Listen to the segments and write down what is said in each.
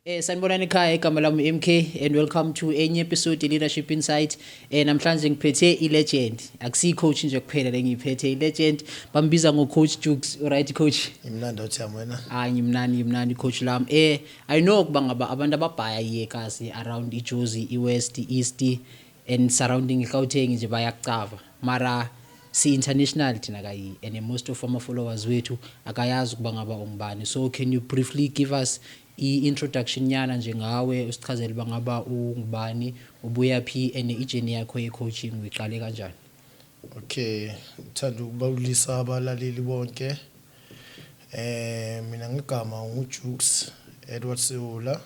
Sanibonani ekhaya, igama lami MK and welcome to enye episode ye Leadership Insight. Namhlanje ngiphethe i-legend. Akusiyi coach nje kuphela lengiyiphethe, i-legend. Bambiza ngo Coach Jukes. Alright, coach? Imnandi othi wena. Hayi, ngimnandi, ngimnandi, coach lami. I know kuba ngaba abantu ababhaya yekasi around iJozi, iWest, iEast and surrounding iGauteng nje bayakucava. Mara si international thina kayi and most of ama followers wethu akayazi ukuba ngaba ungubani. So can you briefly give us i-introduction nyana nje ngawe, usichazele uba ngaba ungubani, ubuya phi and i-journey yakho ye-coaching uyiqale kanjani? Okay, ngithanda ukubawulisa abalaleli bonke. Mina ngigama nguJukes Edward Seola,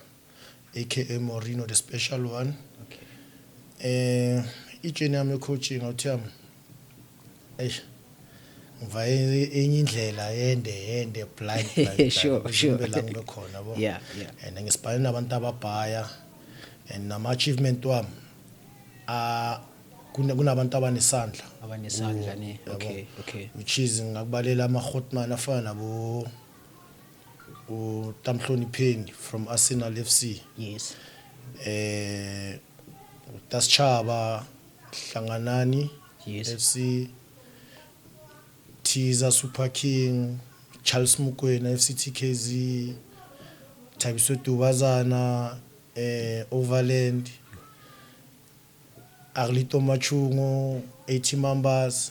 aka Morino the special one. I-journey yami ye-coaching, awuthiyami. Eish. Ngivaye enye indlela yende yende, blind blind blind, ukuze ngibe la ngibe khona, yabo. And ngisibhale nabantu ababhaya and nama achievement wami a kunabantu abanesandla. Abanesandla ne. Yabo. Okay. Which is ngakubalela ama-hotman afana nabo uTamhlonipheni from Arsenal FC. uTasichaba Hlanganani FC, Tiza Super King, Charles Mukwena FC TKZ, Thabiso Dubazana, Overland, Arlito Machungo, 80 Mambas,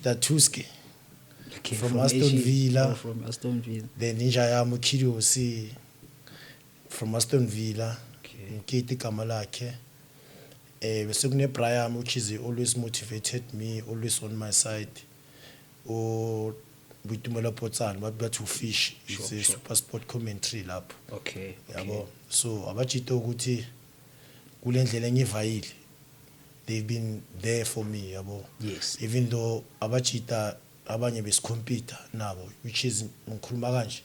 Datuski from Aston Asia. Villa. Oh, from Aston Villa. Then inja yami uKidiosi from Aston Villa. Ngikiti igama lakhe. Bese kune Brian, which is always motivated me, always on my side. O Boitumelo Potsane, bathi ufish, it's a super sport commentary lapho. Yabo. So abajito ukuthi kule ndlela engivayile, they've been there for me, yabo. Even though abajita abanye besicompete nabo, which is ngikhuluma kanje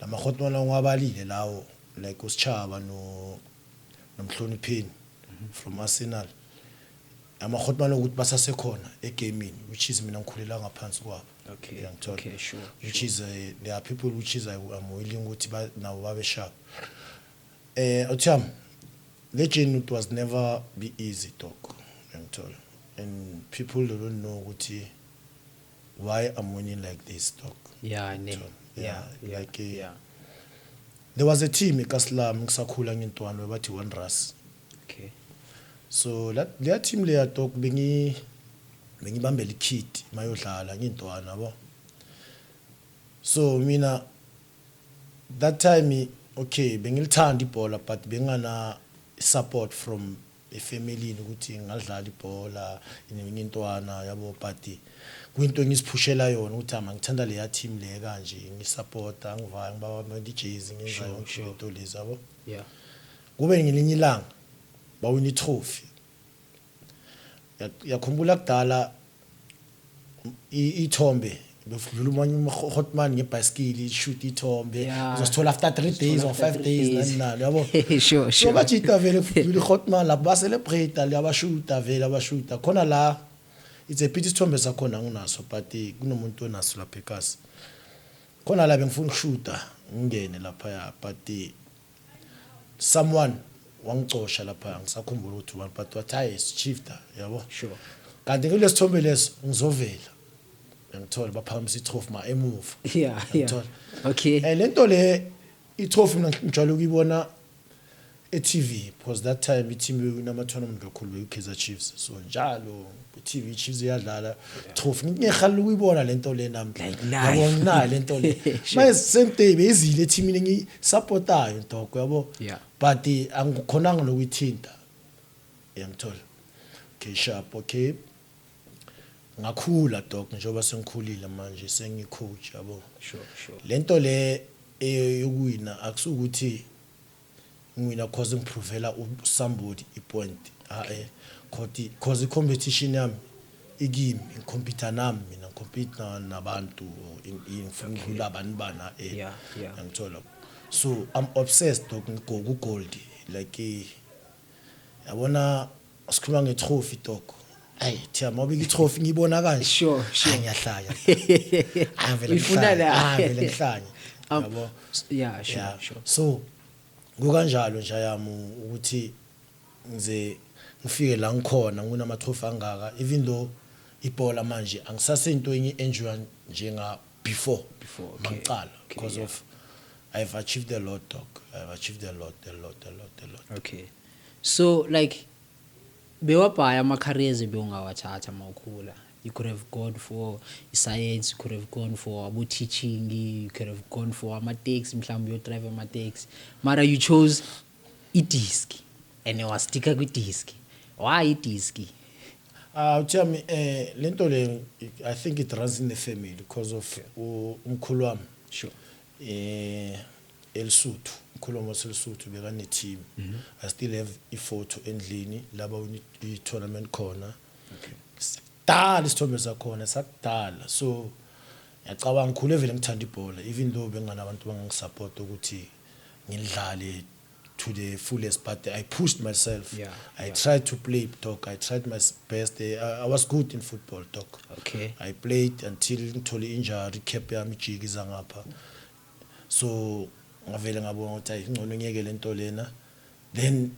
lamahotmana ngiwabalile lawo, like uSichaba no nomhlonipheni from Arsenal, amahotmana ukuthi basasekhona egaming, which is mina ngikhulela ngaphansi kwabo. Uyangithola? Okay, sure. Which is there are people which is I'm willing ukuthi nabo babe sharp. Uthiyam, le journey, it was never be easy, dog, uyangithola? And people, they don't know ukuthi why I'm winning like this, dog. Yeah, ne. Uyangithola? Yeah, like, there was a team eKaslam ngisakhula ngintwana, bathi Wanderers. So that leya team leya, dog, bengibambela ikit mayodlala ngintwana, yabo. So mina that time, okay, bengilithanda ibhola but bengana support from efamily ukuthi ngadlala ibhola ngintwana, yabo, but kuyinto engisiphushela yona ukuthi ama ngithanda leya team le kanje, ngisupporta, ngivaya ngibaba ijezi, ngenza yonke into lezi, yabo. Kube ngelinye ilanga bawina itrophy. Yakhumbula kudala ithombe befudlula umanye umhotman ngebhayisikili, ishoot ithombe, uzosithola after 3 days or After 5 three days, days. nani nani, yabo. Sure, So bajita vele kufudlula ihotman lapho, bacelebrate le, abashuta vele, abashuta khona la. It's a pity isithombe sakhona nginaso, but kunomuntu onaso lapha ekasi khona la. Bengifuna ukushuta ngingene lapha, but someone wangicosha lapha, ngisakhumbula ukuthi ubani, but wathi, "Hayi, shifter," yabo. Kanti kule sithombe leso ngizovela, ngithola baphakamisa itrophy ma emuva. Ngithola. Lento le itrophy mina ngijwayele ukuyibona e-TV because that time i-team bewina tournament kakhulu beyi-Kaizer Chiefs, so njalo ku-TV Chiefs iyadlala, trophy, ngiyahalela ukuyibona lento le nami. Like live. Yabo, nginayo lento le. Manje same day beyizile ethimini engiyisupportayo, dog, yabo. But angikhonanga nokuyithinta, yangithola? Okay, sharp. Okay, ngakhula, dog, njengoba sengikhulile manje sengicoach, yabo. Sure. Lento le yokuwina akusukuthi ngiwina cause ngiprovela somebody ipoint, ah cause i-competition yami ikimi, ngicompete nami mina, ngicompete nabantu or ngifuna ukudlula abantu bana. Ngithola, so I'm obsessed, dog, ngigo ku gold, like yabona sikhuluma nge-trophy, dog, ayi thiya mawubika i-trophy ngiyibona kanje. Hayi, ngiyahlanya. Hayi, vele Uyifuna ngihlanye. la. Hayi, vele ngihlanye. Yabo. Yeah, sure. Yeah. Sure. So kukanjalo nje yami ukuthi ngize ngifike la ngikhona nginama-trophy angaka, even though ibhola manje angisasento enye enjoy njenga before. Before, okay. Mangicala, because of I've achieved a lot, dog. I've achieved a lot, a lot, a lot, a lot. Okay, so like bewabhaya ama-careers bewungawathatha mawukhula. You could have gone for science, you could have gone for abo-teaching, you could have gone for ama-taxi, mhlawumbe uyodrive ama-taxi, mara you chose idiski and wasticka kwidiski. Why idiski? Tell me, lento le, I think it runs in the family because of umkhulu wami. ELesotho, umkhulu wami waseLesotho bekane team. I still have ifoto endlini laba win i-tournament khona. Sakudala isithombe sakhona, sakudala. So ngiyacabanga ngikhule vele ngithanda ibhola, even though benganabantu bangangisupport ukuthi ngidlale to the fullest, but I pushed myself. I tried to play, dog. I tried my best. I was good in football, dog. I played until ngithole injury, cap yami ijikiza ngapha. So ngavele ngabona ukuthi hayi, ngcono ngiyeke lento lena. Then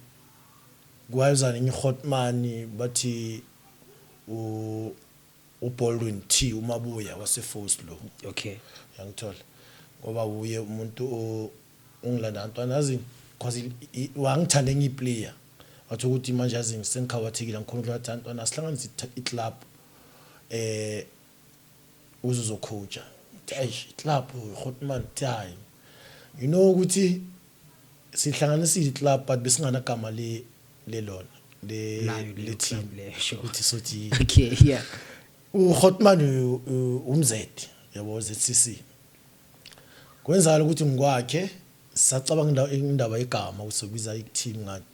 kwazana enye hotman bathi u uBaldwin T uMabuya waseFoslo. Yangithola ngoba uye umuntu ongilanda ntwana yazi, because wangithanda engiyiplayer, wathi ukuthi manje yazi ngisenkhawathekile, ngikhona ukudlala ntwana, asihlanganise i-club uzocoacha. Eish, i-club hotman, hayi, you know ukuthi sihlanganisile i-club, but besinganagama le lelona le Layo leyo le team club leyo, sure. ukuthi sothi uHotman umzedi yabo ZCC. Kwenzakala ukuthi ngikwakhe sacabanga indaba yegama usobiza i-team ngani.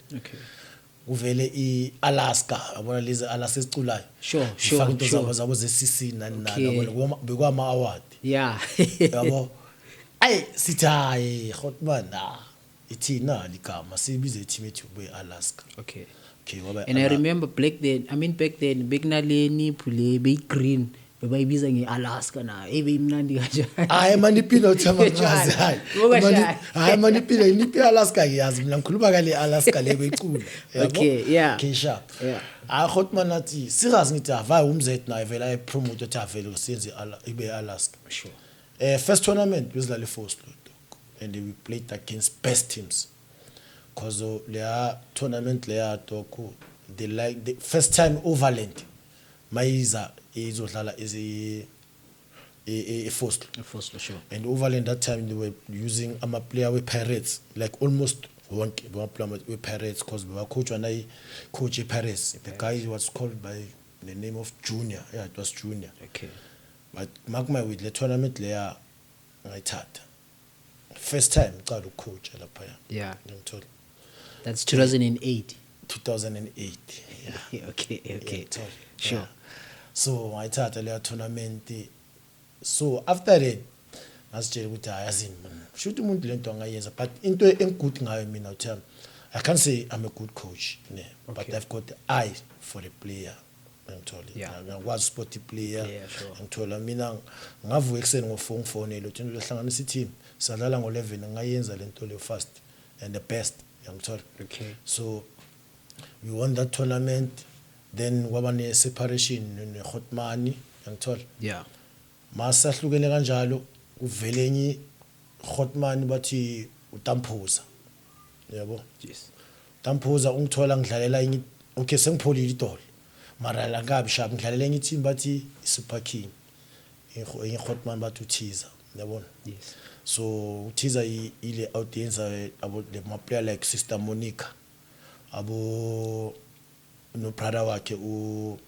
Kuvele iAlaska, yabona lezi Alaska esiculayo. Sure. Ifaka into zabo zabo ze-CC nani nani, yabona bekwama award. Yabo, ayi sithi hayi Hotman, ah, ithina ligama sibize i-team ethu kube Alaska. Okay, waba And I remember back then, I mean back then bekunale niphu le beyi-green, bebayibiza nge-Alaska nayo. Hey, beyimnandi kanjani. Hayi, amanipilo uthama ngazi, hayi. Bokashaya. Hayi, amanipilo iniphi Alaska, ngiyazi mina ngikhuluma ngale Alaska le beyicula, yabo. Okay, sharp. Hayi Hotman athi serious, ngithi avayi umzet naye vele ayipromote, athi avele siyenze ibe Alaska. First tournament besidlala eFoslo, dog, and we played against best teams. Cause leya tournament leya, dog, the like the first time Overland mayiza izodlala ezi eFoslo. Foslo, sure. And Overland that time they were using ama player we Pirates, like almost wonke ama player we Pirates, cause we were coach nayi coach ePirates. The guy was called by the name of Junior. Yeah, it was Junior. But mark my word, le tournament leya ngayithatha. First time ngicala ukucoach lapha. Ngithola. That's 2008. 2008. Yeah. Okay. Ngithola. Sure. Yeah. So ngayithatha leya tournament. So after that ngasitshela ukuthi hayi, yazini man, shoot umuntu lento angayenza, but into engigood ngayo mina uthi I can't say I'm a good coach, ne, but I've got the eye for the player, ngithola. Ngiyakwazi spot player. Yeah, sure. Ngithola mina ngavuka ekuseni ngo4, ngifonele uthi lohlanganisa i-team, sadlala ngo11, ngayenza lento le fast and the best, ngithola. So we won that tournament, then kwaba ne separation ne Hotmani, ngithola. Masahlukene kanjalo kuvele enye Hotman bathi uTamphuza, yabo. Tamphuza ungithola ngidlalela enye, okay, sengipholile idolo mara la ngabi sharp, ngidlalela enye team bathi Super King, enye Hotman bathi uThiza, yabona. So uThiza ile audience abo le ma player like Sister Monica, abo no brother wakhe u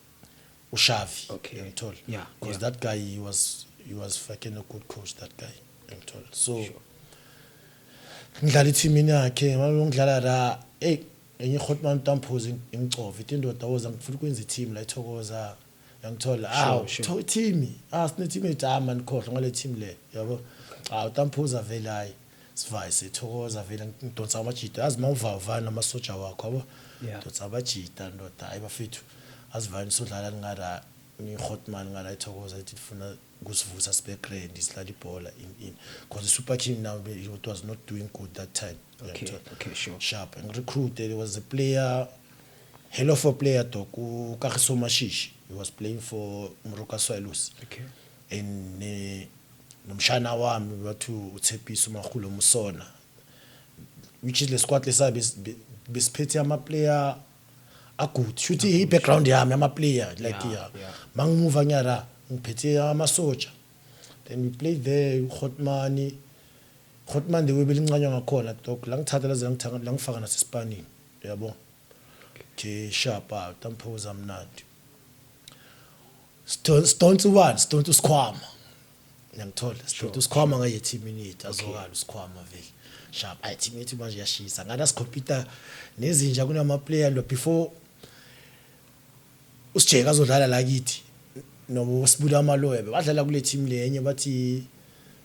uShavi, ngithola, because that guy, he was fucking a good coach, that guy, ngithola. So ngidlala ithimini yakhe, ngalo ngidlala la, hey, enye Hotman Tamphuza ingicove ithi, indoda woza, ngifuna ukwenza i-team la ithokoza, yangithola. Awu, team, ah, sine team ethi, ah man, khohlwa ngale team le, yabo. Ah, uTamphuza vele, hayi, sivaye sithokoza vele, ngidonsa amajita, yazi mawuvavana namasoja wakho, yabo. Donsa abajita, ndoda, hayi bafethu, asivane sodlala ngara. Kune-hotman ngala ethokoza ethi ifuna ukusivusa sibe grand sidlala ibhola in because i-Super King now it was not doing good that time. Uyangithola? Okay, sure. Sharp and recruit, there was a player, hell of a player dog, uKagiso Mashishi. He was playing for Moroka Swallows. And nomshana wami wathi uTshepiso Mahulo Musona, which is le squad lesa besiphethe ama player agood, shuthi i background yami ama player like mangimuva ngiyara ngiphethe amasoja. Then we played there, uHotman Hotman the way belincanywa ngakhona dog, la ngithatha laze langithanga la ngifaka nasespanini yabo. Okay, sharp out tamphoza mnandi. Stones one Stones usikhwama ngiyangithola Stones usikhwama ngaye team yethu azokala usikhwama vele sharp. Ayi, team yethu manje yashisa ngana sikhompyutha nezinja kunama player lo before usijeka azodlala la kithi nobo sibula amaloya badlala kule team lenye bathi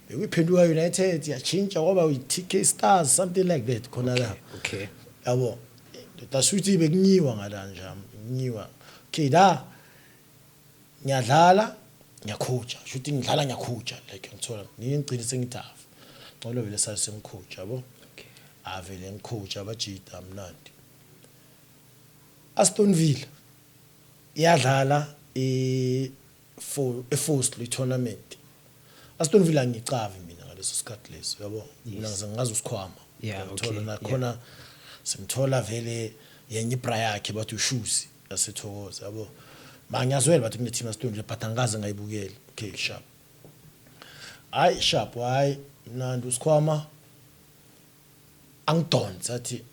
bekuyiphenduka United yachinja kwaba i-TK Stars, something like that khona la. Yabo, ndoda, bekunyiwa ngala nje, kunyiwa. Okay, la ngiyadlala ngiyacoacha, shuthi ngidlala ngiyacoacha like ngithola ngigcine sengithi hafu ngcono vele sale sengicoacha yabo. Avele ngicoacha abajida mnandi. Aston Villa iyadlala e for eFosslo tournament. Aston Villa ngicavi mina ngaleso sikhathi leso yabo, mina ngize ngazi usikhwama. Ngiyangithola nakhona simthola vele yenye ibra yakhe bathi ushoes yasethokoza yabo. Ma ngiyazwela bathi kune team Aston Villa, but angikaze ngayibukela. Okay, sharp, hayi sharp, hayi mnandi. Usikhwama angidonsa athi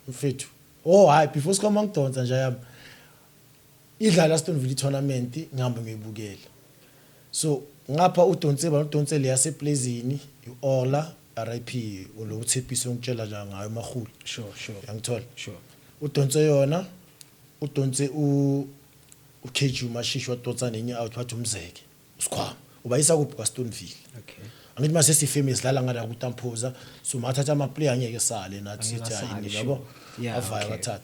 mfethu, oh hayi, before sikhwama angidonsa nje yami idlala Aston Villa tournament, ngihambe ngiyibukela. So ngapha udonse ba udonse le yaseplazini iOla RIP lo uTshepiso ngitshela nje ngayo mahulu. Sure. Yangithola. Sure. Udonse yona, udonse u uKG Mashishi, wadonsa nenye out wathi umzeke usikhwama ubayisa kuphi kwaStone Villa. Angithi mase sifamous sidlala ngala kuTamphoza, so mathatha ama player angeke sale nathi. Angeke Sithi asale, hayi sure. yabo. Avaya bathatha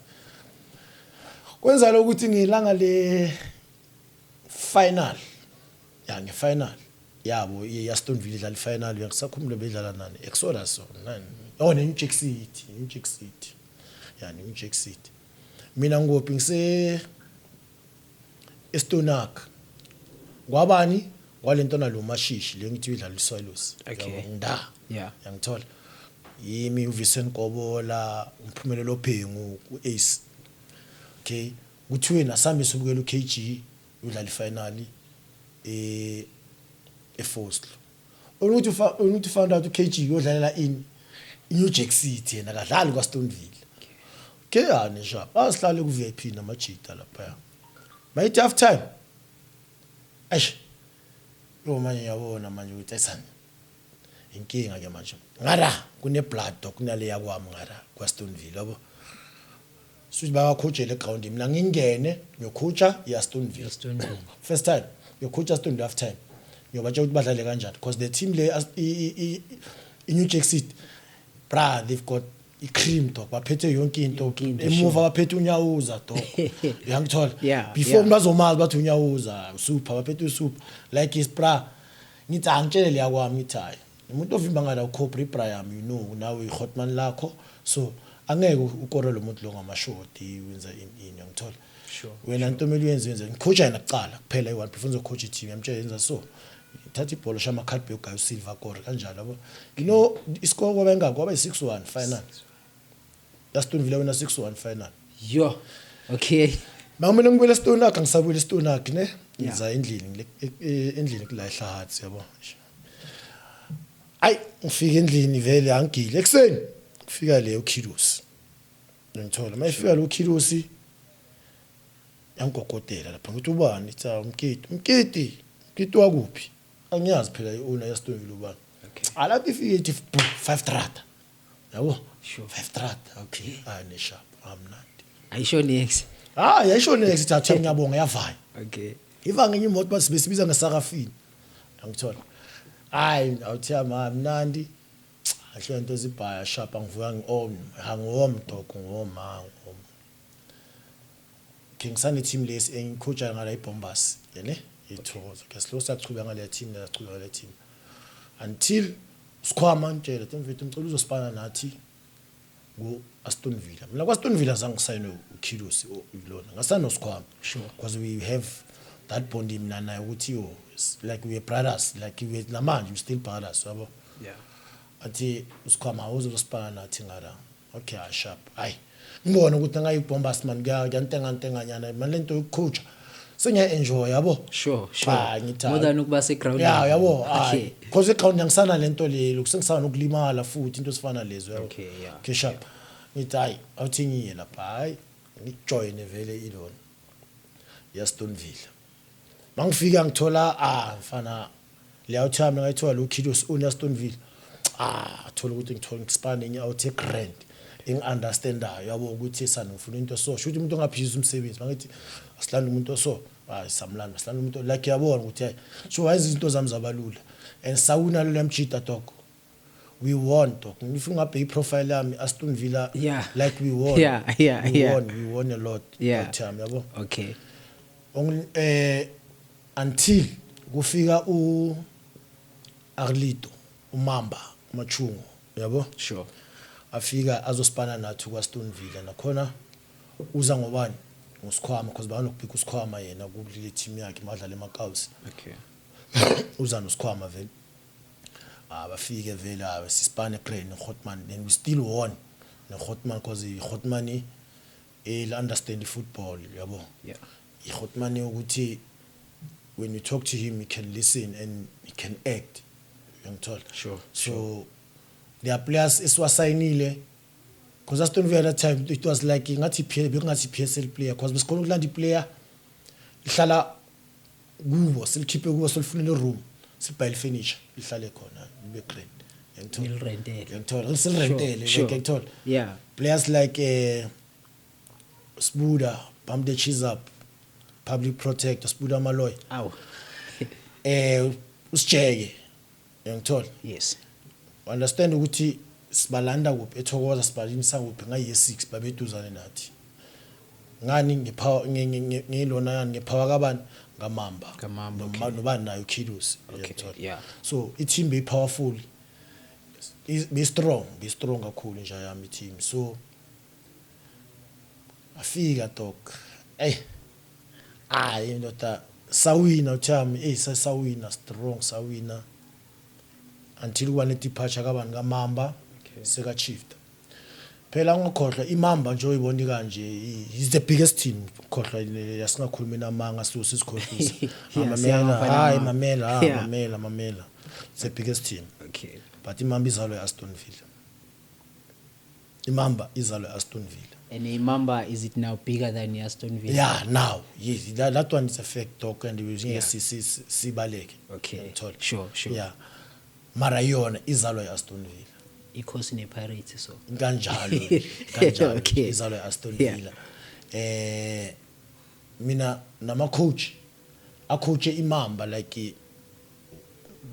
kwenza lokuthi ngilanga le final ya nge-final yabo ye-Aston Villa idlala i-final, ngisakhumbula bedlala nani, Exodus or nani, oh ne-New Jack City, New Jack City ya, New Jack City. Mina ngophi ngise eStonak kwabani kwalentona lo Mashishi le ngithi idlala iSwallows. Yabo, nginda yangithola yimi uVincent Kobola, umphumelelo Phengu uAce. Okay, kuthiwe nasambe sobukela uKG udlala ifinal eFoslo, ukuthi ukuthi found out uKG uyodlalela in New Jack City, yena kadlali kwaStone Villa. Okay, yani sharp, asihlale ku VIP namajita lapha, mayithi half time eish yo manje yabona manje ukuthi ayisani inkinga ke manje ngara kune blood dog kunale yakwami ngara kwaStoneville yabo, suthi bakacoachele eground, mina ngingene ngiyocoacha iAston Villa. Aston Villa. First time ngiyocoacha Aston Villa half time, ngiyobatshela ukuthi badlale kanjani because the team le i-New Jack City bra, they've got i-cream dog, baphethe yonke into. Yonke into, Emuva baphethe unyawuza dog, uyangithola? Before bazomazi bathi unyawuza super, baphethe usuper like is bra. Ngithi angitshele leya kwami, ngithi hayi umuntu ovimba ngala uCobra Ibrahim, you know nawe ihotman lakho, so angeke ukore lo muntu lo ngamashoti wenza ini ini, uyangithola? Wena into omele uyenze, yenze ngicoacha yena kuqala kuphela i-one before ngizocoach i-team. Yamtshela yenza so, thatha ibhola shama cardback ugaye uSilva kore kanjalo yabo. You know iscore kwaba ingaki? Kwaba i-6-1 final, Aston Villa wina 6-1 final. Yo, okay. Makumele ngibuyele eStonak, angisabuyele eStonak ne ngiza endlini endlini kula ehlahathi yabo. Ayi ngifika endlini vele angigile ekuseni kufika le uKhilosi, ngithola mayifika lo Khilosi yangigogodela lapha, ngithi ubani, ithi umkiti umkiti umkiti wakuphi, angiyazi phela i-owner yaStoneville ubani. Alathi ifike ithi 5 rand yabo. 5 rand, okay, hayi ne sharp amnandi. Ayisho next. Hayi ayisho next, ithi athi ngiyabonga, yavaya. Iva ngenye imoto basi besibiza ngesarafini, angithola hayi awuthiya ma mnandi ahlo into zibhaya sharp, angivuka ngi-om angiwom dog ngiwom ngiwom. Okay, ngisane team lesi engicoacha ngala iBombas yene ithokozo. Ke silo sachubeka ngale team, sachubeka ngale team until sikhwama ngitshela mfethu, ngicela uzosipana nathi ku Aston Villa. Mina kwa Aston Villa zange ngisayine uKhilosi lona, ngasayina uSikhwama. Because we have that bond mina naye ukuthi yo, it's like we are brothers, like we namanje we still brothers, yabo. Athi uSikhwama, awuzosipana nathi ngala. Okay, ah, sharp. Hayi, ngibona ukuthi ngayiBombas man, kuyantenga ntenganyana man lento yokucoach, sengiya enjoy, yabo. Sure. Ah, ngithi More than ukuba seground. Yeah, yabo, hayi, because eground angisana lento lelo, kusengisana nokulimala futhi into esifana lezo, yabo. Okay, sharp. Ngithi hayi, awuthi ngiye lapha. Hayi, ngijoyine vele ilona yaSton Villa. Mangifika ngithola, ah mfana, leyo time ngayithola lo Kilos owner Aston Villa. Ah, thola ukuthi ngithola ngisipane enye out grand engi-understandayo, yabo, ukuthi sana ngifuna into so shuthi umuntu ongaphikisa umsebenzi. Mangithi asilanda umuntu oso, hayi, samlanda, silanda umuntu like yabona ukuthi hayi, so wayenza izinto zami zabalula and sawina lo mjita, dog. We won, dog. If ungabheka iprofile yami, Aston Villa, like we won, we won, we won a lot that time, yabo. Only until kufika u Arlito uMamba uMachungu, yabo. Afika azosipana nathi kwaSton Villa. Nakhona uza ngobani? Ngosikhwama, because banokubhika uSikhwama yena kule team yakhe madlala emakausi. Uza nosikhwama vele. Ah, bafike vele, ah, sisipane grand neHotman, then we still won neHotman because iHotman il understand football, yabo. iHotman ukuthi when you talk to him, he can listen and he can act, uyangithola? So there are players esiwasayinile because Aston Villa that time it was like ngathi bekungathi PSL player, because besikhona ukulanda iplayer ihlala kubo, silikhiphe kubo, silifunele room, sibhayile furniture, lihlale khona, libe grand, uyangithola? Nilirentele. Uyangithola? Silirentele. Like, uyangithola? Players like Sbuda, Bump the Cheese Up, Public Protector, Sbuda Maloy, Aw. Usijeke, uyangithola? Yes. Understand ukuthi sibalanda kuphi ethokoza, sibalimisa kuphi ngaye 6, babeduzane nathi ngani ngepower ngilona yani ngepower kabani? Ngamamba. Ngamamba, Nobani nayo Kilos. Uyangithola? Yeah. So i-team be powerful, be strong, be strong kakhulu nje yami team. So afika, dog, ey, hayi ndoda, sawina uthami, ey, sasawina strong, sawina until kuba ne-departure kabani? Kamamba. Seka chief phela, ungakhohlwa imamba nje oyibona kanje is the biggest team. Khohlwa, asingakhulumi namanga, so sizikhohlisa. Yeah, Mamela. siyangafana Hayi. amanga. Mamela, ah, mamela, mamela, it's the biggest team. But imamba izalwa e-Aston Villa, imamba izalwa e-Aston Villa. And Imamba, is it now bigger than Aston Villa? Yeah, now yes, that one is a fact, dog, and ngeke sibaleke. Uyangithola? Sure. Yeah, mara yona izalwa e-Aston Villa. Ikhosi ne-Pirates so. Kanjalo kanjalo. Izalwa e-Aston Villa. Mina nama coach acoache imamba, like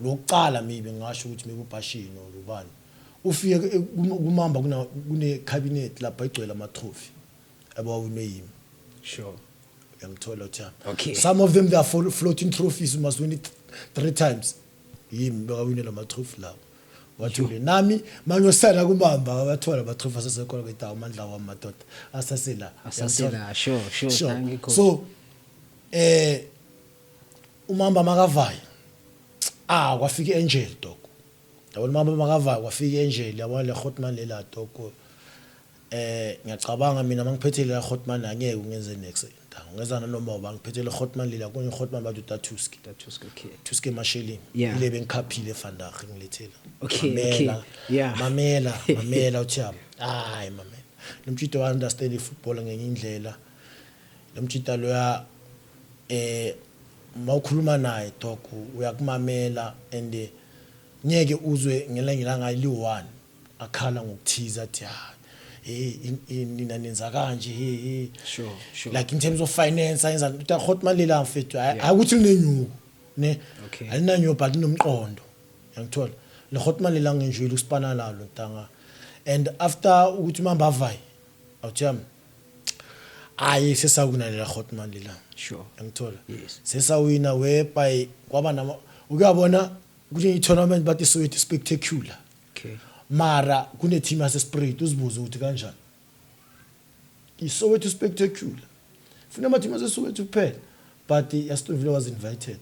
lokuqala maybe ngisho ukuthi maybe uBashini or ubani, ufike kumamba kune cabinet lapha igcwele ama trophy abawinwe yimi. Uyangithola uthami? Some of them, they are floating trophies. You must win it three times. Yimi bekawine lama trophy lawo, wathule nami mangiyosala kumamba, bathola ama trophy asesekhona kwetawo, amandla wami madoda asasela. Asasela, sure. Thank you, coach. So umamba makavaya, ah, kwafika iAngel, dog, yabona. Umamba makavaya kwafika iAngel, yabona le Hotman lela, dog. Ngiyacabanga mina mangiphethe le Hotman angeke ungenze next ntanga, ungenza nanoma uba ngiphethe le Hotman lela kunye Hotman bathi uTatuski. Tatuski, okay. Tuske Mashelini. Ile bengikhaphile vandag ngilethela. Okay. Yeah. Mamela, mamela uthiyami, hayi, mamela, lo mjito wa understand ifootball ngenye indlela. Lo mjita loya, mawukhuluma naye, dog, uyakumamela and ngeke uzwe ngelanga li-one akhala ngokuthiza athi, ha, hey, nina nenza kanje, hey, hey. Sure. Like in terms of finance ayenza uTahotman lela mfethu, hayi ukuthi linenyuko ne. Alinanyuko but linomqondo, yangithola? Le Hotman lela ngenjwile ukusipana nalo ntanga. And after ukuthi mamba avayi, awuthiyami, Hayi, sesawina lela Hotman lela. Ngithola. Sesawina whereby kwaba nama ukuyabona kule tournament bathi Soweto Spectacular. Mara kune team yase Spirit, uzibuze ukuthi kanjani. ISoweto Spectacular. Funa ama team ase Soweto kuphela. But Aston Villa was invited.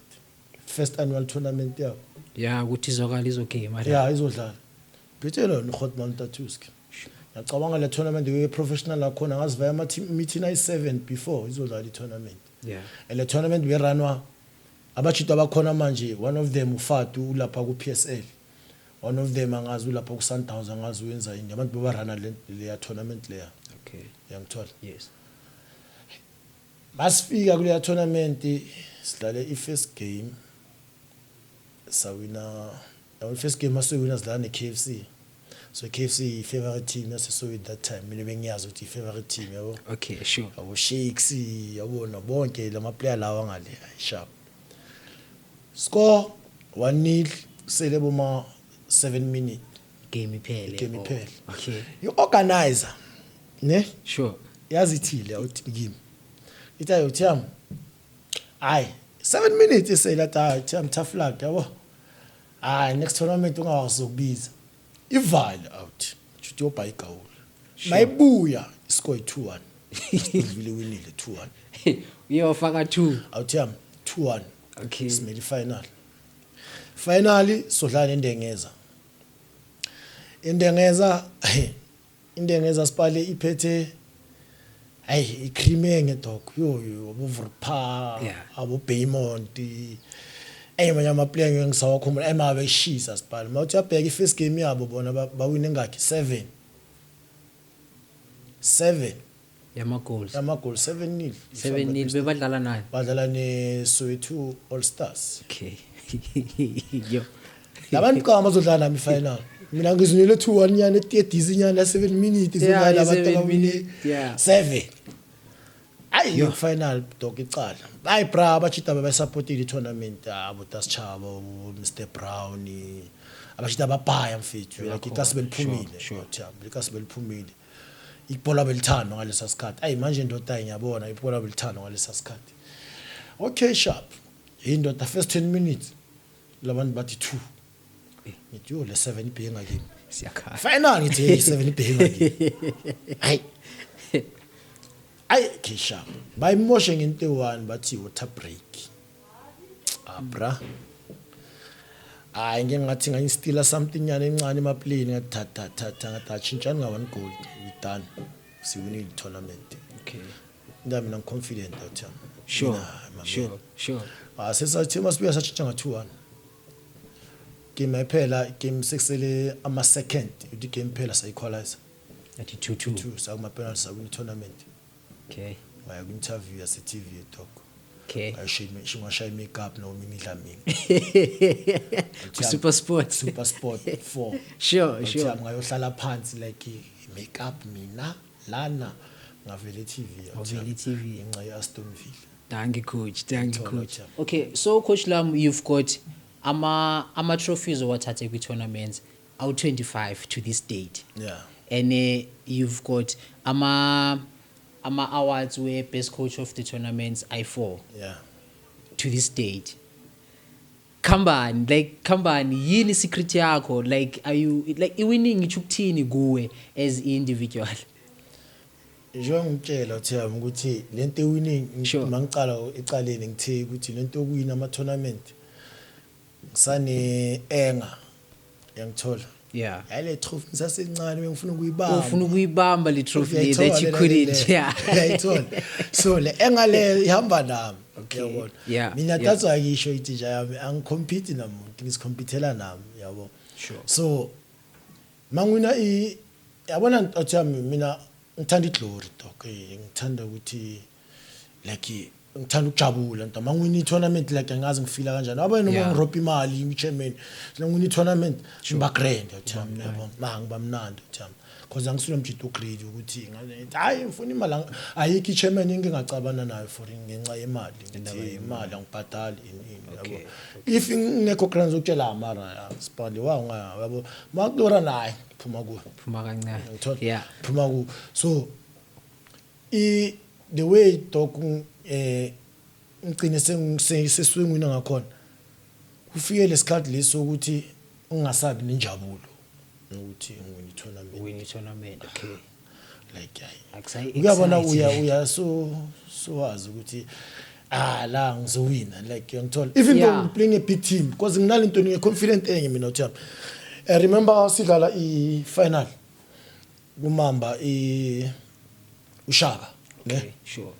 First annual tournament yabo. Yeah, ukuthi izwakala izogame. Yeah, izodlala. Phethe lo Hotman Tatuski. Ngiyacabanga le tournament ye professional lakhona ngazivaya ama team meeting ayi7 before izodlala i tournament. And le tournament beranwa abachita abakhona manje, one of them uFatu ulapha ku PSL. One of them angazi ulapha ku Sundowns, angazi uyenza yini. Abantu bebarana le leya tournament leya. Yangithola. Yes. Masifika kuleya tournament sidlale i first game, sawina. Our first game masewina sidlala ne-KFC. So KFC i-favorite team yaseSoweto that time. Mina bengiyazi ukuthi i-favorite team, yabo. Yabo Shakes, yabona bonke lama player lawa ngale sharp. Score 1-0, sele boma 7 minutes. Game iphele. Game Oh, iphele. I-organizer ne yazi ithile awuthi kimi. Ithi ayo Thiam. Hayi, 7 minutes esele, athi hayi Thiam, tough luck, yabo. Hayi, next tournament ungawazokubiza. Ivale out. Shuthi yobha igawula. Mayibuya iscore 2-1. Sidlule, winile 2-1. Uyofaka 2. Awuthiyam 2-1. Simele final. Finally sodlala nendengeza. Indengeza sipale iphethe hayi icream ngedog yo yo abo Vrpa, abo Baymont, eh manje ama player ngisawakhumbula ema beshisa sipale. Mawuthi uyabheka i-first game yabo bona bawine ngakhi? 7 7. Yama goals. Ama goal 7-0. 7-0, bebadlala nayo. Badlala ne Soweto All Stars. Okay. Yo. Labantu cha bazodlala nami final. Mina ngizinile 2-1 nyana etiyedizi nyana 7 minutes izodlala abantu 7 abawine minutes, yeah. 7. Ayi, final dog icala. Hayi bra, abachita bebasupportile i-tournament, abo Taschaba, Mr Brown, abachita ababhaya mfethu, like ikasi beliphumile. Uthiyami ikasi beliphumile. Ibhola belithandwa ngalesa sikhathi. Ayi manje ndoda ngiyabona ibhola belithandwa ngalesa sikhathi. Okay, sharp. Indoda first 10 minutes labantu bathi 2. Ngithi yo le 7 ibheke ngakimi. Siyakhala. Final ngithi hey 7 ibheke ngakimi. Hayi. Ayi okay sharp. Bayimoshe ngento e1 bathi water break. Ah bra. Hayi ngeke ngathi ngayistila something nyana encane emaplane, ngathi thatha thatha, ngathi achintshani nga one goal, we done. Siwinile tournament. Nda mina confident out here. Ah sesathi masibuya satshintsha nga 2-1. Game iphela, game sekusele ama second, uthi game phela sayiqualize. Athi 2-2. 2 sakuma penalty sawina tournament. Ngaya ku interview yase TV dog. Ngayishaya makeup no Mimi Dlamini. Ku Super Sport. Super Sport 4. Ngayohlala phansi like makeup mina lana ngavele TV. Ngavele TV. Ngenxa ye Aston Villa. Thank you coach, thank you Thola, coach. Thabo. Okay, so coach Lam, you've got ama trophies owathathe kwi tournaments awu 25 to this date. And you've got ama awards where best coach of the tournaments I4. To this date. Khambani, like khambani yini secret yakho, like are you like i-winning ithi ukuthini kuwe as individual? Njengoba ngitshela uThiyami ukuthi lento e-winning mangicala ecaleni ngithe ukuthi lento yokuwina ama tournament ngisane enga yangithola. Hayi le trophy ngisasencane bengifuna ukuyibamba. Ufuna ukuyibamba le trophy le that you Uyayithola le couldn't. le. Uyayithola. So le enga le ihamba nami. Uyabona? Mina that's why ngisho ithi nje yami angicompete namuntu, ngizicompetela nami, yabo. So mangwina i yabona uThiyami mina ngithanda iglory dog, ngithanda ukuthi like ngithanda ukujabula nto mangwina i-tournament, like angazi ngifila kanjani abe noma ngirobha imali i-chairman ngwina i-tournament ngiba grand uThiyami, yabo, ma ngiba mnandi uThiyami because angisilo mjito greedy ukuthi ngathi hayi ngifuna imali, ayikho i-chairman engingacabana nayo for ngenxa yemali, ngithi imali angibhadali ini ini, yabo. If ngekho grand zokutshela mara sipali wa nga yabo makulora naye phuma kuwe. Phuma kancane. Ngithola. Phuma ku so i The way, dog, ngigcine seswingwini ngakhona, kufike lesikhathi leso ukuthi ungasabi nenjabulo ukuthi ngiwina i-tournament. Win i-tournament, okay. Like, hayi, Akusayi uyabona, excite. uya so wazi ukuthi, ah, la ngizowina, like, uyangithola, even though I'm playing a big team, because nginalento ngiye-confident enye mina uthiyami. I remember sidlala i-final kumamba uShaka ne. Okay, sure.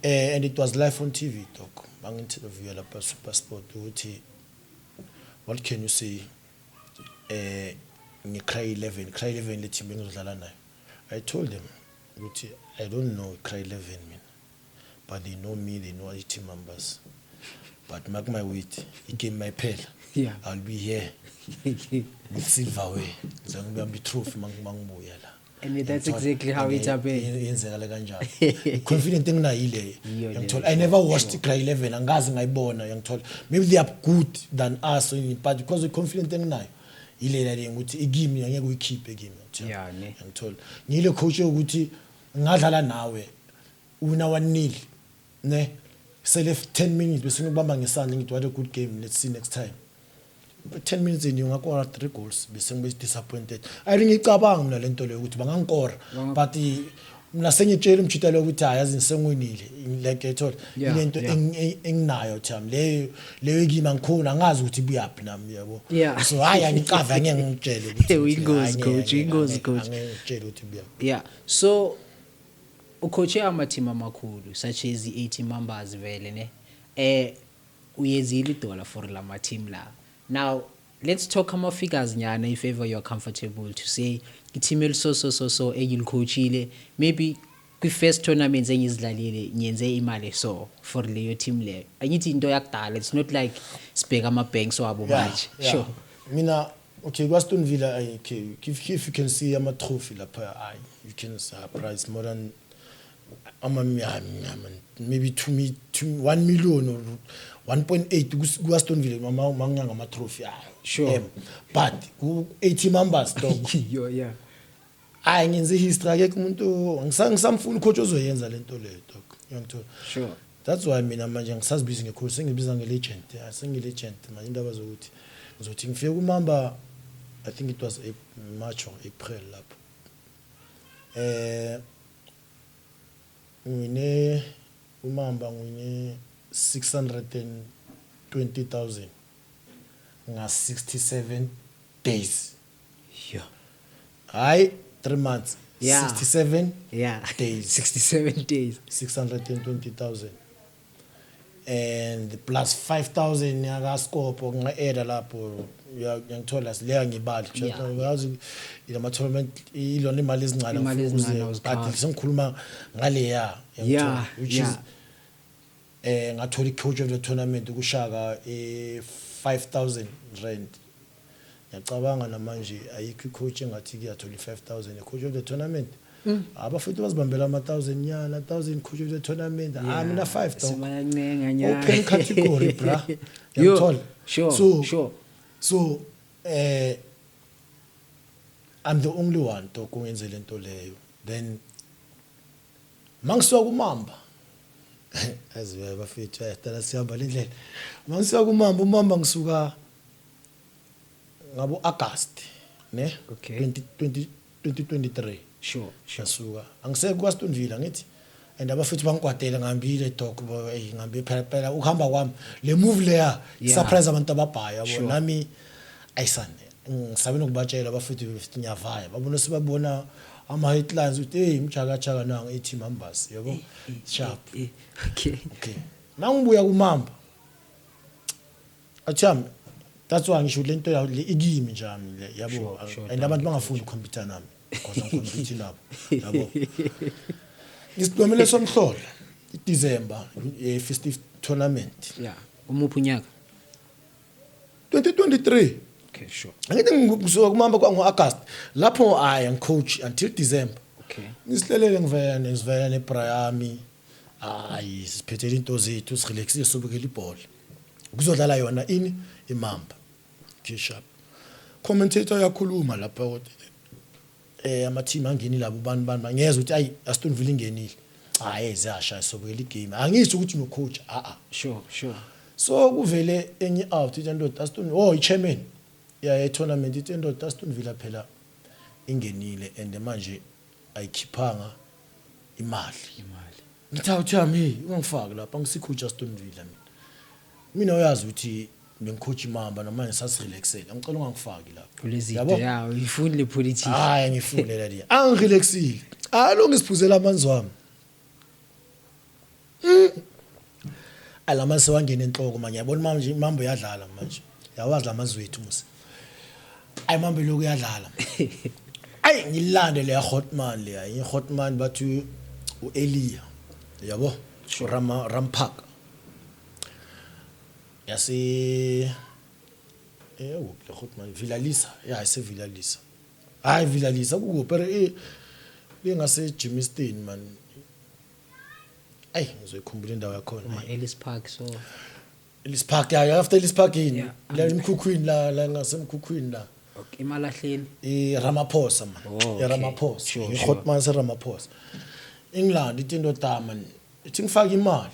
And it was live on TV, dog. Bangi-interview lapha Super Sport ukuthi, "What can you say nge-Cry 11, Cry 11 le team engizodlala nayo?" I told them ukuthi I don't know Cry 11 mina, but they know me, they know team members, but mark my word, igame mayiphela, I'll be here with silverware, ngizangibamba i-trophy mangibuya la. And that's Ngiyangithola. exactly how And it happened. Yenzekala kanjalo. Confident enginayo ile. Yiyo leyo, Yangithola, I never watched Cry 11, angazi ngayibona, yangithola. Maybe they are good than us, but because the confident enginayo ile le ukuthi ikimi angeke uyikhiphe kimi, yangithola. Yeah, ne. Yangithola, ngile coach ukuthi ngadlala nawe una 1-0 ne, sele 10 minutes bese ngikubamba ngesandla ngithi, "What a good game, let's see next time." 10 minutes in ungakora 3 goals, bese ngibe disappointed. Ayi, ngicabanga mina lento leyo ukuthi bangangikora, but mina sengitshela umjita lo ukuthi, hayi, yazi sengiwinile, like, ethola lento enginayo thami leyo leyo kimi, angikhona, angazi ukuthi ibuyaphi nami, yabo. So hayi, angicava, angeke ngitshele ukuthi Uyingozi, hayi, coach, uyingozi, coach. angeke ngitshele ukuthi ibuyaphi. Yeah, so ucoache ama-team amakhulu such as i-80 Mambas vele ne, uyenzile idola for lama team la. Now let's talk ama figures nyana, if ever you're comfortable to say i-team eliso so so so engilicoachile, maybe kwi-first tournaments engizidlalile ngiyenze imali so for leyo team leyo. Angithi into yakudala, it's not like sibheka ama-banks wabo manje. Sure. Mina, okay, kwa-Aston Villa, okay, if you can see ama-trophy lapha, you can surprise more than ama maybe two, 1 million or 1.8 ku-Aston Villa manganga ama-trophy. But ku-80 Mambas, dog, Yo, yeah. hayi, ngenze history, akekho umuntu ngisamfuna ucoach ozoyenza lento leyo, dog, uyangithola. That's why mina manje ngisazibiza ngecoach, sengibiza nge-legend. Yeah, sengi-legend manje. Indaba zokuthi ngizothi ngifike kumamba, I think it was March or April lapho, ngine umamba ngine 620,000 nga 67 days. Hayi, 3 months. 67 days. 67 days. 620,000 and plus 5000 yakaScopo nga-eda lapho, uyangithola, leya ngibali. Uyazi ilama tournament ilona imali ezincane. Imali ezincane but awuzikhava. Sengikhuluma ngaleya, uyangithola, which is ngathola i-coach of the tournament kushaka 5000 rand. Ngiyacabanga namanje ayikho i-coach engathi kuyathola i-5000 i-coach of the tournament. Abafuthi bazibambela ama-1000 nyana, 1000 coach of the tournament. Ah, mina 5, dog. Sebayancenga nyana. Open category, bra. Yo, Uyangithola? Sure. So I'm the only one, dog, ongenze lento leyo. Then mangisuka kumamba, aziwe bafethu, ayadala sihamba le ndlela. Mangisuka kumamba, umamba ngisuka ngabo August ne, 2020 2023. Ngasuka, angisekho kwaSton Villa ngithi, and abafethu bangikwatele, ngihambile, dog, hey, ngihambe phela phela ukuhamba kwami le move leya surprise abantu ababhaya, yabo. Nami ayisane ngisabe nokubatshela abafethu bethi ngiyavaya, babona sebabona ama headlines ukuthi, hey, mjaka jaka nanga i team Mambas, yabo, sharp. Okay, mangibuya kumamba, athami, that's why ngisho lento yawo le ikimi nje ami le, yabo. And abantu bangafuni ukucompete nami because angicompete nabo, yabo. Isidomele somhlolo iDecember, festive tournament. Yeah, umuphi unyaka? 2023. Okay, sure. Angithi ngisuka kumamba kwango August lapho, I coach until December. Ngisihlelele, ngivela ngivela neBrayami, hayi, siphethele into zethu, sirelaxile, sobukela ibhola, kuzodlala yona ini imamba. Okay, sharp. Commentator yakhuluma lapha ukuthi ama team angenile labo bani bani, ngiyezwa ukuthi ayi, Aston Villa ingenile. Hayi, ziyashaya, sobukela igame, angisho ukuthi no-coach, a-a. Sure sure So kuvele enye out, ithi ndoda Aston, oh, i-chairman ya ye-tournament, ithi ndoda Aston Villa phela ingenile and manje ayikhiphanga imali. Imali. Ngithi awuthi yami, hey, ungangifaki lapha, angisicoach Aston Villa mina. Mina uyazi ukuthi bengicoach iMamba, namanje sasirelaxele, angicela ungangifaki lapha. Kulezi Yabo? ya uyifuni le politics. Hayi, ngifune la le, angirelaxile, alo ngisiphuzela amanzi wami. Alamanzi sewangena enhloko manje, yabona manje iMamba yadlala manje, yawazi lamazwi wethu musi, ayi Mambo lokhu yadlala, ayi ngilande le Hotman, le i Hotman bathi uElia, yabo, Rama Rampark yase le Hotman Villalisa, ya ise Villalisa, hayi Villalisa kukuphi lengase Germiston man, ayi ngizoyikhumbula indawo yakhona. Uma Ellis Park so. Ellis Park, ya, after Ellis Park yini? La emkhukhwini, la ngasemkhukhwini la. Okay, emalahleni. I Ramaphosa man. Oh, okay. I Ramaphosa. I Hotman se Ramaphosa England, ithi indoda man, ithi ngifaka imali,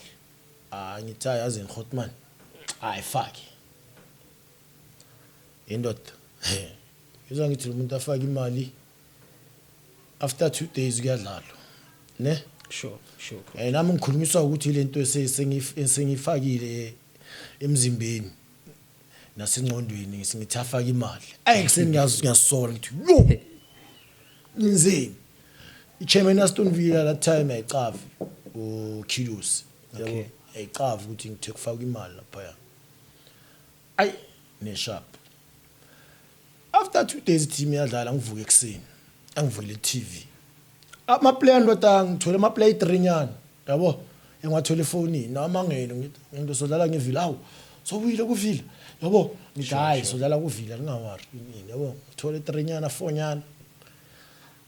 ah, ngithi hayi, yazi Hotman, hayi fake indoda, ngizwa ngithi lo muntu afaka imali, after 2 days kuyadlalwa ne. Sure. Nami ngikhulunyiswa ukuthi lento esengifakile emzimbeni nasengqondweni, ngithi afaka imali, ayi ngiyazi ngiyasola, ngithi yo, ngenzeni? I-chairman Aston Villa that time ayicavi uKilos, yabo, ayicavi ukuthi ngithe kufaka imali lapha, ayi ne-sharp. After 2 days team yadlala, ngivuka ekuseni, angivule i-TV, ama-player ndoda, ngithole ama-player 3 nyana, yabo, engiwathola efonini namangelo, ngithi ngento sodlala ngeVilla, awu sobuyile kuVilla, yabo, ngithi hayi sodlala kuVilla, ningawari ini, yabo, ngithole 3 nyana, 4 nyana.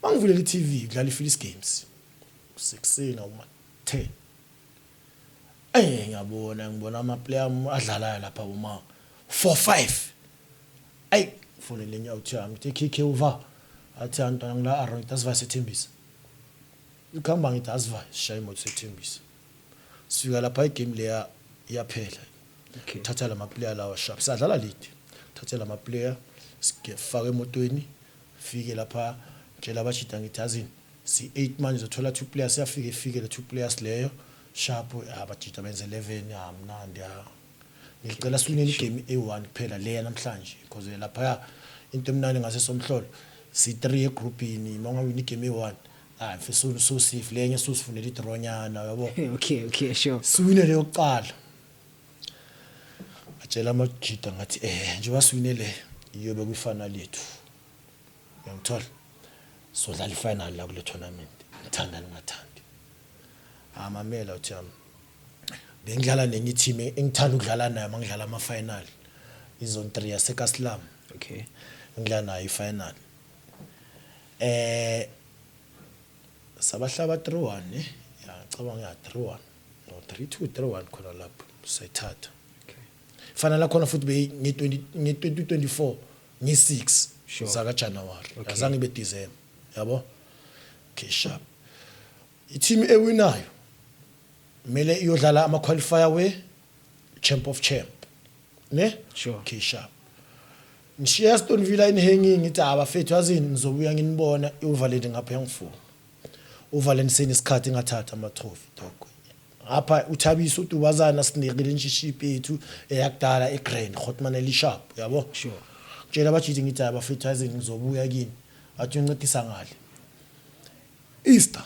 Mangivulela i-TV kudlala i-Phillies Games sekuseni awuma 10, ngiyabona, ngibona ama-player adlalayo lapha uma 4 5, ayi fonele enye out yami, ngithi KK uva, athi antwana ngila around, asiva sethembisa ukuhamba, ngithi asiva sishaya imoto sethembisa, sifika lapha igame leya iyaphela. Thatha lama player lawa sharp, sadlala late, thatha lama player sifake emotweni, fike lapha, tshela abashida, ngithi yazini si-8 manje, uzothola two players, siyafika ifike le two players leyo sharp, abajida benze 11, ya mnandi, ya ngicela siwinele igame e1 kuphela leya namhlanje, because lapha into emnandi ngase somhlolo si3 egroupini, mawungawina igame e1, ah mfethu, so safe, lenye sosifunela idrawnyana, yabo. Okay, sure. Siwine leyo kuqala, atshela amajida ngathi njengoba siwine le, iyobe kwifinal yethu, uyangithola, sodlala ifinal la kule tournament, ngithanda ningathandi, amamela uthi yami bengidlala nenye team engithanda ukudlala nayo mangidlala ama final, izone 3 yaseKaslam. Ngidlala nayo ifinal, sabahlaba 3-1, ne ya, ngicabanga ya 3-1, no, 3-2, 3-1 khona lapho sayithatha. Final lakhona futhi beyi nge-20 nge-2024 nge-6 zaka January. Azange ibe December, yabo. Okay, sharp, i-team ewinayo kumele iyodlala ama qualifier we Champ of Champ, ne? Sure. Okay, sharp, ngishiya Aston Villa in hanging, ngithi abafethu yazini ngizobuya nginibona, uvaleni ngapha yangifuna, uvaleni senesikhathi ngathatha ama trophy dog ngapha, uthabisa udubazana sinike relationship yethu eyakudala eGrand Hotman elisharp, yabo. Tshela abajidi, ngithi abafethu yazini ngizobuya kini, athi uncedisa ngale Easter,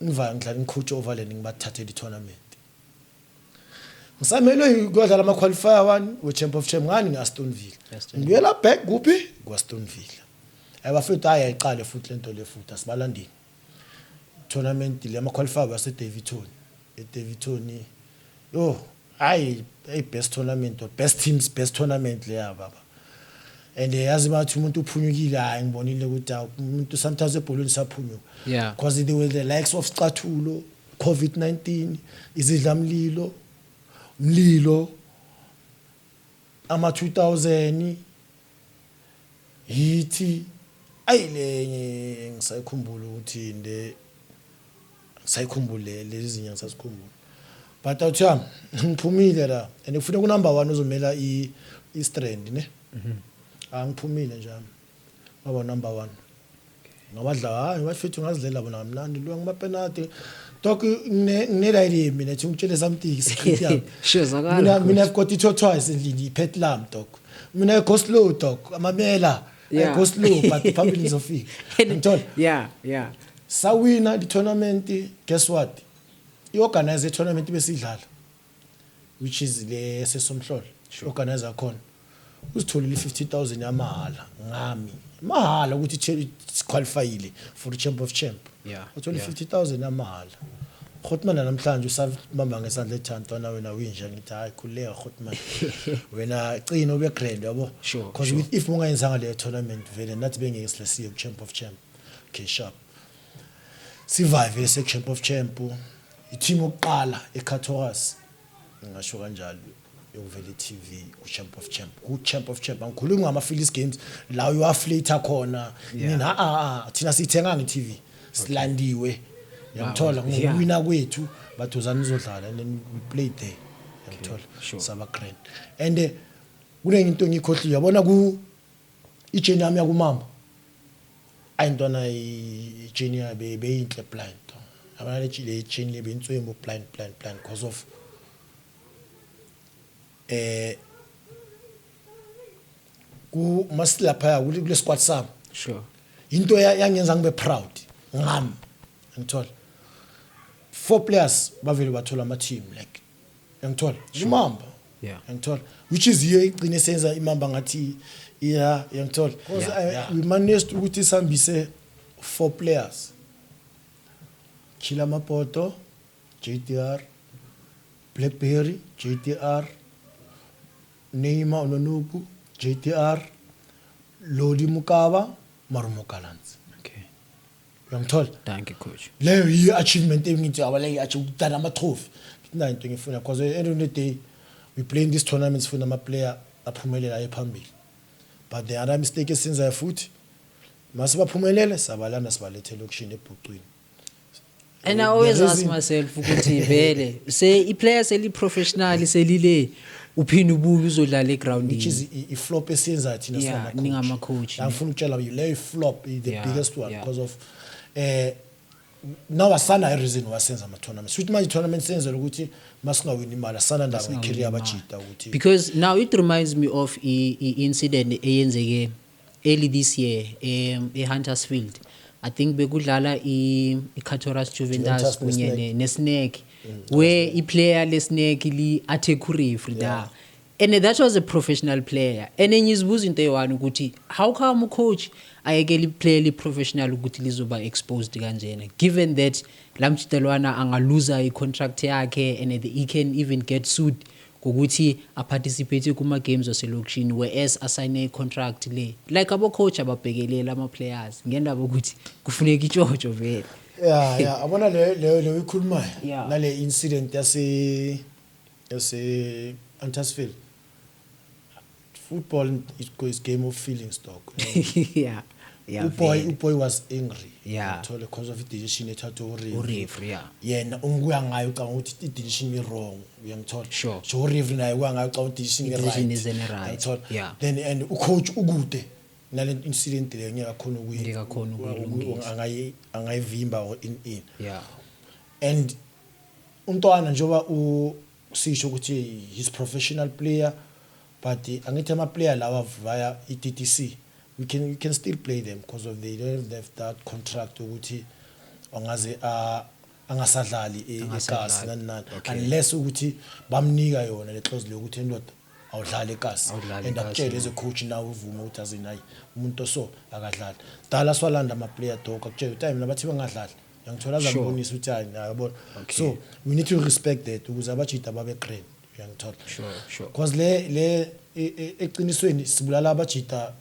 ngivaya ngidlala ngicoach overland, ngibathathela i-tournament, ngisamelwe kuyodlala ama-qualifier one we-Champ of Champ ngani nge-Aston Villa. Aston. Ngibuyela back kuphi? Ku-Aston Villa, abafethu hayi ayiqale futhi lento le, futhi asibalandeli tournament le, ama-qualifier wase-Daveyton, e-Daveyton, yo hayi, hey, best tournament or best teams, best tournament leya baba, and yazi bathi umuntu uphunyukile, hayi ngibonile ukuthi awu, umuntu sometimes ebholweni saphunyuka because they were the likes of Scathulo, COVID-19, izidlamlilo, mlilo ama 2000 yithi ayilenye ngisayikhumbula ukuthi le. Sayikhumbule lezi zinyanga, sasikhumbula, but awuthiyami ngiphumile la and kufuneka unumber 1 ozomela i-strand ne. Angiphumile nje, waba number 1, ngabadla. Hayi bafethu, ngazidlela bona kamnandi lo ngama-penalty, dog. Ngine-idea mina, ethi ngitshele something, secret yami. Sure, zwakala, Mina, coach. mina I've got it twice endlini, i-pet lam, dog. Mina I go slow, dog, amamela. I go slow, but phambili ngizofika, ngithola. yeah. Sawina i-tournament. Guess what? I-organize i-tournament besidlala, which is le sesomhlolo. Organizer khona uzitholile i-50,000 yamahala ngami, mahala, ukuthi qualifyile for champ of champ. Uthole 50,000 yamahala. Khotman namhlanje usabamba ngesandla ethi, "Ntwana, wena winja." Ngithi, "Hayi, khuleka Khotman, wena cina ube grand, yabo." Because if ungayenzanga le tournament vele nathi bengeke silesiye ku champ of champ. Okay, sharp, sivive lese champ of champ, i-team yokuqala eKatorus, ngingasho kanjalo, yokuvela i-TV ku-champ of champ, ku-champ of champ. Angikhulumi ngama-Phillies games la uyaffiliate khona. Nina a thina siyithenganga i-TV, silandiwe, yangithola, ngokuwina kwethu bathi uzani uzodlala, and then we played there, yangithola. Saba grand and kunenye into engiyikhohliwe, yabona, ku i-journey yami yakumamba, ayintwana, i-journey yabe beyinhle blind, yabona, le journey le beyintswembu blind, blind, blind, because of ku masilapha kule squad sami. Into yangenza ngibe proud ngami, ngithola four players bavele bathola ama team, like, ngithola imamba, ngithola, which is yiyo igcine senza imamba ngathi iya, ngithola, because we managed ukuthi sihambise four players: Chila Mapoto, JTR, Blackberry, JTR, Neymar Ononuku, JTR, Lodi Mukaba, Marumo Gallants. Uyangithola? Thank you, coach. Leyo yiyo achievement engithi abale achieve ama trophy. Ngithi into ngifuna, because at the end of the day we play in this tournament, sifuna ama player aphumelela aye phambili. But the other mistake esenzayo futhi, mase baphumelele sabalanda sibalethe elokishini ebhucwini. And I always The ask reason- myself ukuthi vele se i-player seli professional selile, uphinde ubuye uzodlala egroundini. Which is i-flop esiyenzayo thina. Ningama-coach. Angifuna ukutshela leyo i-flop, the biggest one, because of now asana i-reason wasenza ama-tournament. Suthi manje i-tournament senzela ukuthi masingawini imali, asana ndaba nge-career yabajita ukuthi Because now it reminds me of i-incident eyenzeke early this year e-Huntersfield. I think bekudlala i-Katorus Juventus Juventus kunye ne-Snake. ne-Snake, where i-player le-Snake li-attack referee da, and that was a professional player. And ngizibuza into eyi-one ukuthi how come ucoach ayekele i-player li-professional ukuthi lizoba exposed kanjena, given that la mjitelwana angaluza i-contract yakhe and he can even get sued ngokuthi aparticipate kuma-games waselokishini, whereas asayine i-contract le? Like, abo-coach ababhekeleli ama-players ngendaba ukuthi kufuneka itshotsho vele. Yeah, abona le ikhulumayo nale incident yase Huntersfield, football is game of feelings, dog. Yeah. Uboy Vele. Uboy was angry, thola, because of i-decision ethathwe ureferee. Ureferee, yeah. Yena unguya ngayo ucabanga ukuthi i-decision i-wrong, uyangithola? Sure. So ureferee naye uya ngayo ucabanga ukuthi i-decision I-decision i-right. is in right. Uyangithola? Yeah. Then and ucoach ukude nale incident le, ngeke akhona Ngeke akhone ukuyilungisa. angayivimba or in and umntwana njengoba usisho ukuthi he's professional player, but angithi ama player lawa via i-TTC, we can still play them because of they don't have that contract ukuthi angaze angasadlali Angasadlali. ekasi nani nani, unless ukuthi bamnika yona le clause leyo ukuthi endoda awudlali ekasi. Awudlali And ekasi, akutshele as a coach nawe uvume ukuthi azini, hayi, umuntu oso akadlali dala, swalanda ama player, dog, akutshele ukuthi hayi, mina bathi bangadlali, uyangithola? Azambonisa ukuthi hayi, yabona. So we need to respect that ukuze abajida babe grand, uyangithola? Sure. Because le eqinisweni sibulala abajida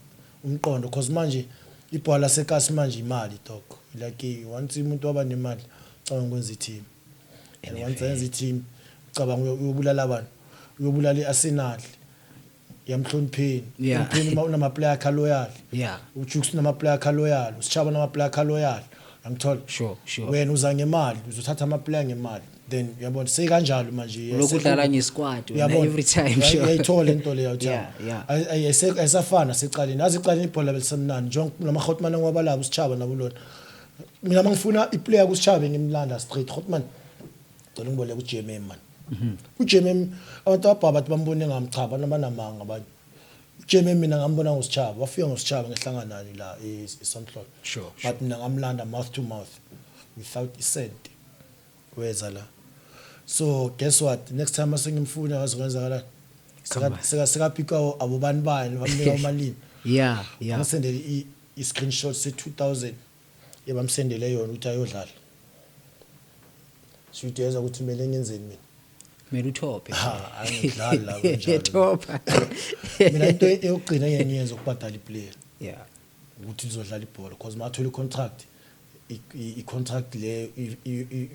umqondo, because manje ibhola lasekasi manje imali, dog. Like, once umuntu waba nemali ucabanga ukwenza i-team, and once ayenza i-team ucabanga uyobulala abantu, uyobulala i-Arsenal yamhlonipheni. Mhlonipheni uma unama-player akhe loyal, uJukes unama-player akhe loyal, uSitshaba unama-player akhe loyal. Angithola. Sure. Wena uza ngemali, uzothatha ama player ngemali. Then uyabona sekanjalo manje. Ulokhu udlala ngesquad wena Uyabona? every time, sure. Uyayithola into leyo. Yeah. Ayisafana secaleni. Azi icaleni ibhola belisemnandi. Njengoba nama-Hotman ngiwabalabo usitshaba nabo lona. Mina mangifuna iplayer kusitshaba ngimlanda straight Hotman. Ngicela ngiboleke uJMM man. uJMM abantu ababha bathi bambone ngami, cha, abantu abanamanga abanye. uJMM mina ngambona ngositshaba, wafika ngositshaba ngehlangana nani la eSonhlolo. But mina ngamlanda mouth to mouth without isent. Weza la. So guess what? Next time asengimfuna wazokwenzakala. Come on. Seka picka abo bani bani bamnika umalini. Ngisendele i screenshot se 2000 ebamsendele yona ukuthi ayodlala. Suyideza ukuthi kumele ngenzeni mina. Kumele uthophe. Ha, angidlali la kanjalo. Thopha. Mina into eyokugcina engiyenza ukubhadala iplayer ukuthi lizodlala ibhola, because mathola i-contract, i-contract le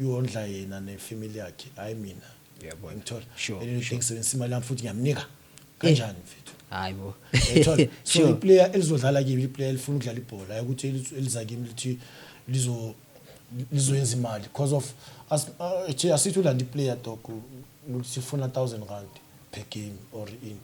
iwondla yena nefamily yakhe, hayi mina. Uyabona. Ngithola. And ngisebenzisa imali yami futhi ngiyamnika. Kanjani mfethu? Hayibo. Uyayithola? So iplayer elizodlala kimi, iplayer elifuna ukudlala ibhola, hayi ukuthi eliza kimi lithi lizoyenza imali, because of as asithi ulanda iplayer dog ukuthi sifuna 1000 rand per game or in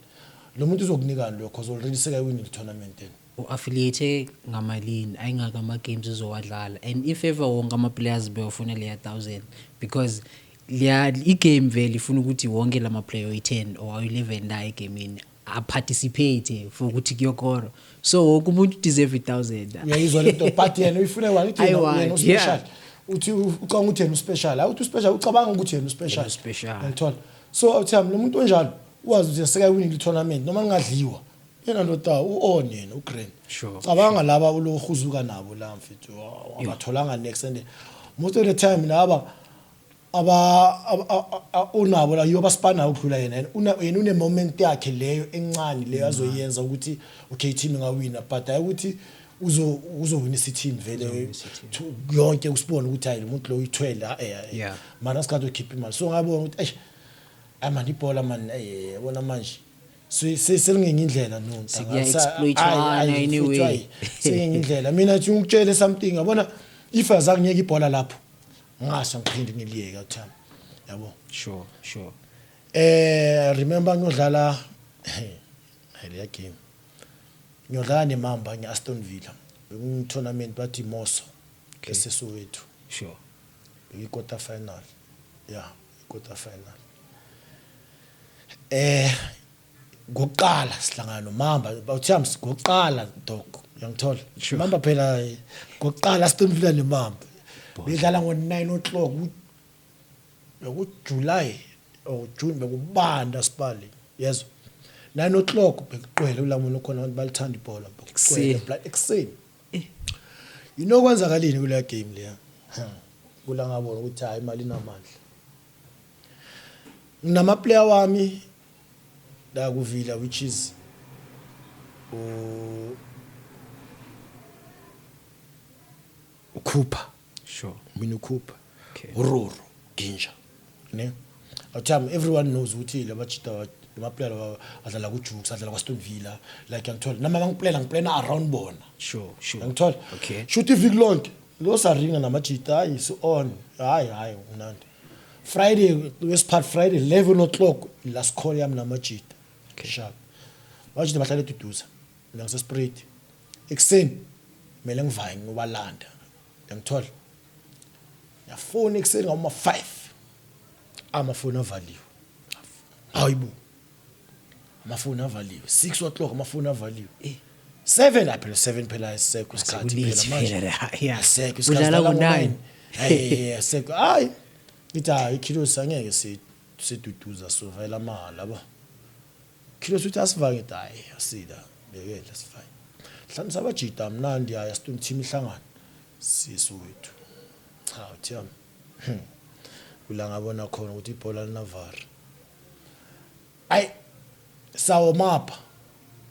lo muntu uzokunikani lo, because already sekayiwinile i-tournament then. U-affiliate ngamalini ayingaka ama-games uzowadlala, and if ever wonke ama-players bewafuna leya 1000, because leya igame vele ifuna ukuthi wonke lama-player oyi-10 or ayi-11 la egamini aparticipate for ukuthi kuyokorwa, so wonke umuntu deserve i-1000. Uyayizwa lento, but yena uyifuna one uthi yena Ayi-one, yena uspecial, uthi ucabanga ukuthi yena uspecial, hayi uthi uspecial, ucabanga ukuthi yena uspecial. Yena uspecial. Ngithola. So awuthi lo muntu onjalo wazi ukuthi sekayiwinile i-tournament noma ningadliwa, yena ndoda u-on, yena ugrand. Cabanga laba ulohuzuka nabo la mfethu abatholanga next, and most of the time laba aba unabo la yiyo abasipanayo ukudlula yena. Yena une moment yakhe leyo encane leyo azoyenza ukuthi okay, team ingawina, but hayi ukuthi uzowinisa i-team vele Uzowinisa i-team. Yonke usibone ukuthi hayi, lo muntu lo uyithwele mana sikade ukhipha imali. So ngabona ukuthi eish, ayi man, ibhola man, eh yabona manje selingenye indlela, no ntanga. Sekuya-exploit-wana Ayi, ayi, anyway. mfethu, ayi, sengenye indlela. Mina nje ngikutshele something, yabona, if azange ngiyeke ibhola lapho ngasho ngiphinde ngiliyeke uthami, yabo. Sure. Remember ngiyodlala leya game, ngiyodlala nemamba nge-Aston Villa, tournament bathi Moso eseSoweto. Bekuyi-quarter final, yeah, i-quarter final. Ngokuqala sihlangana nomamba bawuthiyami ngokuqala dog, uyangithola? Sure. Mamba phela ngokuqala Aston Villa nemamba bedlala ngo-9 o'clock, bekuJuly or June, bekubanda sibali yezwa, 9 o'clock bekuqwele ulamula khona, abantu balithanda ibhola, bekuqwele Ekuseni. Ekuseni. You know kwenzakalini kuleya game leya? Kula ngabona ukuthi hayi, imali inamandla. Nginama player wami la kuVilla, which is uCooper. Mina uCooper, uRoro Ginja ne awuthami, everyone knows ukuthi labajita lama-player lawa adlala ku-Jukes, adlala kwa-Aston Villa, like angithola noma mangiplana ngiplana around bona. Angithola. Shuthi iviki lonke lo saringa namajita, hayi si on, hayi hayi mnandi. Friday wesiphat, Friday 11 o'clock last call yami namajita. Sharp, bajita bahlala eduduza, mina ngisesprayed ekuseni, kumele ngivaye ngiyobalanda, ngiyangithola. Ngiyafona ekuseni ngama 5, amafoni avaliwe. Hayibo, amafoni avaliwe. 6 o'clock amafoni avaliwe. 7 phela, 7 phela ayisekho isikhathi Sekulate phela manje. phela la, yeah. Asekho. Udlala ngo-nine. Hey, asekho. Hayi, ngithi hayi ikilos angeke siduduza sovela amahhala yabo. Kilos uthi asivange, ngithi hayi asida bekela sivaye. Hlanisa abajida mnandi, hayi asituni team ihlangana. Sisu wethu. Cha uthiyami. Kula ngabona khona ukuthi ibhola linavari. Ayi sawo mapha.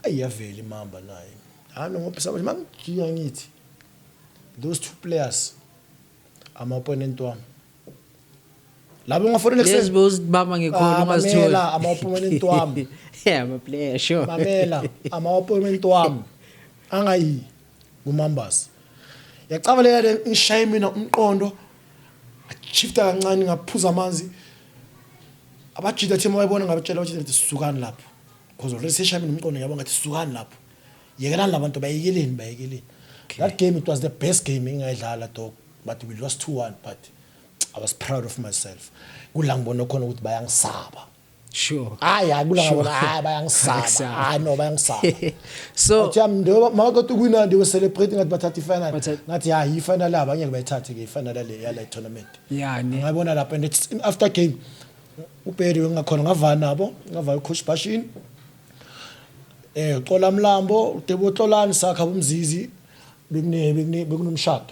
Ayiyavela imamba naye. Hayi ngoba sabe mangijika ngithi those two players ama opponent wami. Labo ngafonela Lezi ekuseni. bozibamba ngekhona Ah, ungazitholi. mamela, ama-opponent wami. Yeah, ama-player, sure. Mamela, ama opponent wami angayi kumambas. Yacaba le ngishaye mina umqondo, shifta kancane, ngaphuza amanzi. Abajida thema bayibona, ngabatshela abajida ukuthi sukani lapho, because already seshaye mina umqondo, ngiyabona, ngathi sukani lapho, yekelani labantu, bayekeleni, bayekeleni. That game, it was the best game engayidlala, dog, but we lost 2-1, but I was proud of myself. Kula ngibona khona ukuthi bayangisaba. Hayi, hayi, kula ngabona, hayi, bayangisaba. Bayakusaba. Hayi, no, bayangisaba. So Athi yami ndo makade kuwina, they were celebrating ngathi bathatha i-final. Bathatha- Ngathi hayi, i-final yabo angeke bayithathe ke, i-final yale tournament. Yeah, ne. Ngayibona lapha, and it's in after game uBerry ngakhona, ngavana nabo, ngavana coach Bashin, Xola Mlambo, uDebo Xolani, sakha umzizi, bekune bekunomshado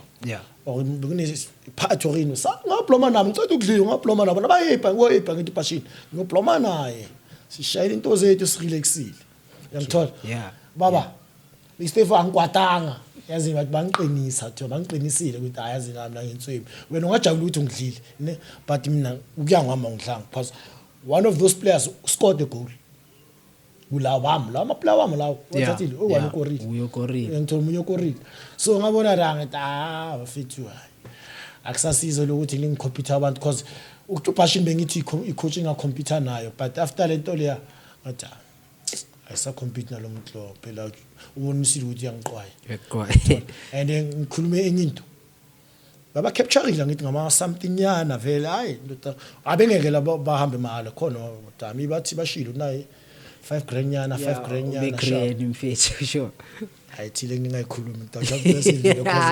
or bekune party or sa ngabloma nabo, ngicela ukudliwa, ngabloma nabo nabayipha, ngoyipha, ngithi Bashin ngiyobloma naye, sishayela into zethu, sirelaxile, uyangithola? Yeah. Baba iStefan angikwatanga, yazi, bathi bangiqinisa, kuthiwa bangiqinisile ukuthi hayi, yazi nami la ngenswemi, wena ungajabula ukuthi ungidlile ne, but mina ukuya ngami angidlanga, because one of those players scored a goal kulawa wami, lawa ama-player wami lawo wathathile oyi-one, ukorile. Uyokorile. Ngithola omunye okorile, so ngabona la, ngithi ah bafethu, hayi, akusasizo lokuthi ngingikhompyutha abantu, because ukuthi uBhashini bengithi i-coach engakhompyutha nayo, but after le nto leya ngathi ah, ayisakhompyuthi nalo muntu lo, phela ubonisile ukuthi uyangiqwaya. Uyakuqwaya. And ngikhulume enye into, baba-capturile, ngithi ngama-something nyana vele, hayi ndoda, abengeke labo bahambe mahhala khona dami, bathi bashilo naye 5 grand nyana, 5 grand nyana, sharp. Ube-grand mfethu, sure. Hayi, thile ngingayikhulumi.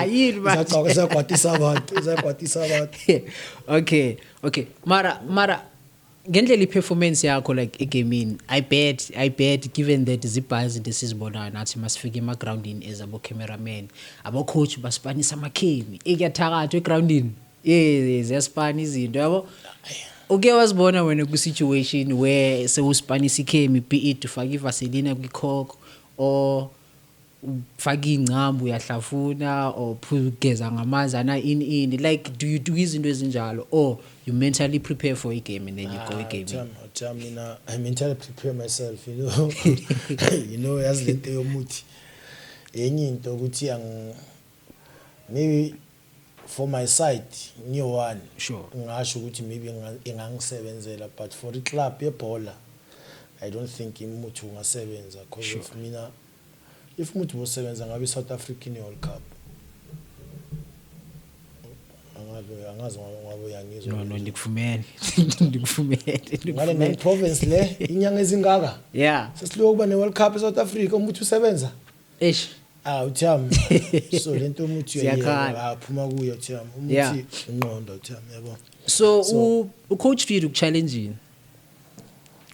Yini manje? Izakwatisa abantu, izakwatisa abantu. Okay, mara ngendlela i-performance yakho like egamini, I bet given that zibhayi izinto esizibonayo nathi masifika emagroundini as abo-cameraman, abo-coach basipanisa amakhemi, ekuyathakathwa egroundini, ye ziyaspana izinto, yabo. Uke wazibona wena kwi-situation where sewuspanisa ikhemi, be it ufake ivaselina kwikhokho or ufaka iy'ngcambu uyahlafuna or ugeza ngamanzi ana ini ini, like do you do izinto ezinjalo or you mentally prepare for a game and then you go egamini? Thami, mina I mentally prepare myself. Yazi lento yomuthi, enye into ukuthi ang maybe for my side ngiyi-one, ngingasho ukuthi maybe ingangisebenzela, but for i-club yebhola I don't think imuthi ungasebenza, because of mina if umuthi bosebenza ngabe i-South African World Cup. Angabe angazi ngabe uyangizwa. No, ndikufumene, ndikufumene. Ngale Ndikufumene. Nine province le, inyanga ezingaka, sesiloku kuba ne-World Cup eSouth Africa, umuthi usebenza. Eish. Ah, uthiyami, so lento umuthi Ziyakhala. aphuma kuyo, uthiyami, umuthi ingqondo, uthiyami, yabo. So ucoach Twitter ukuchallengile,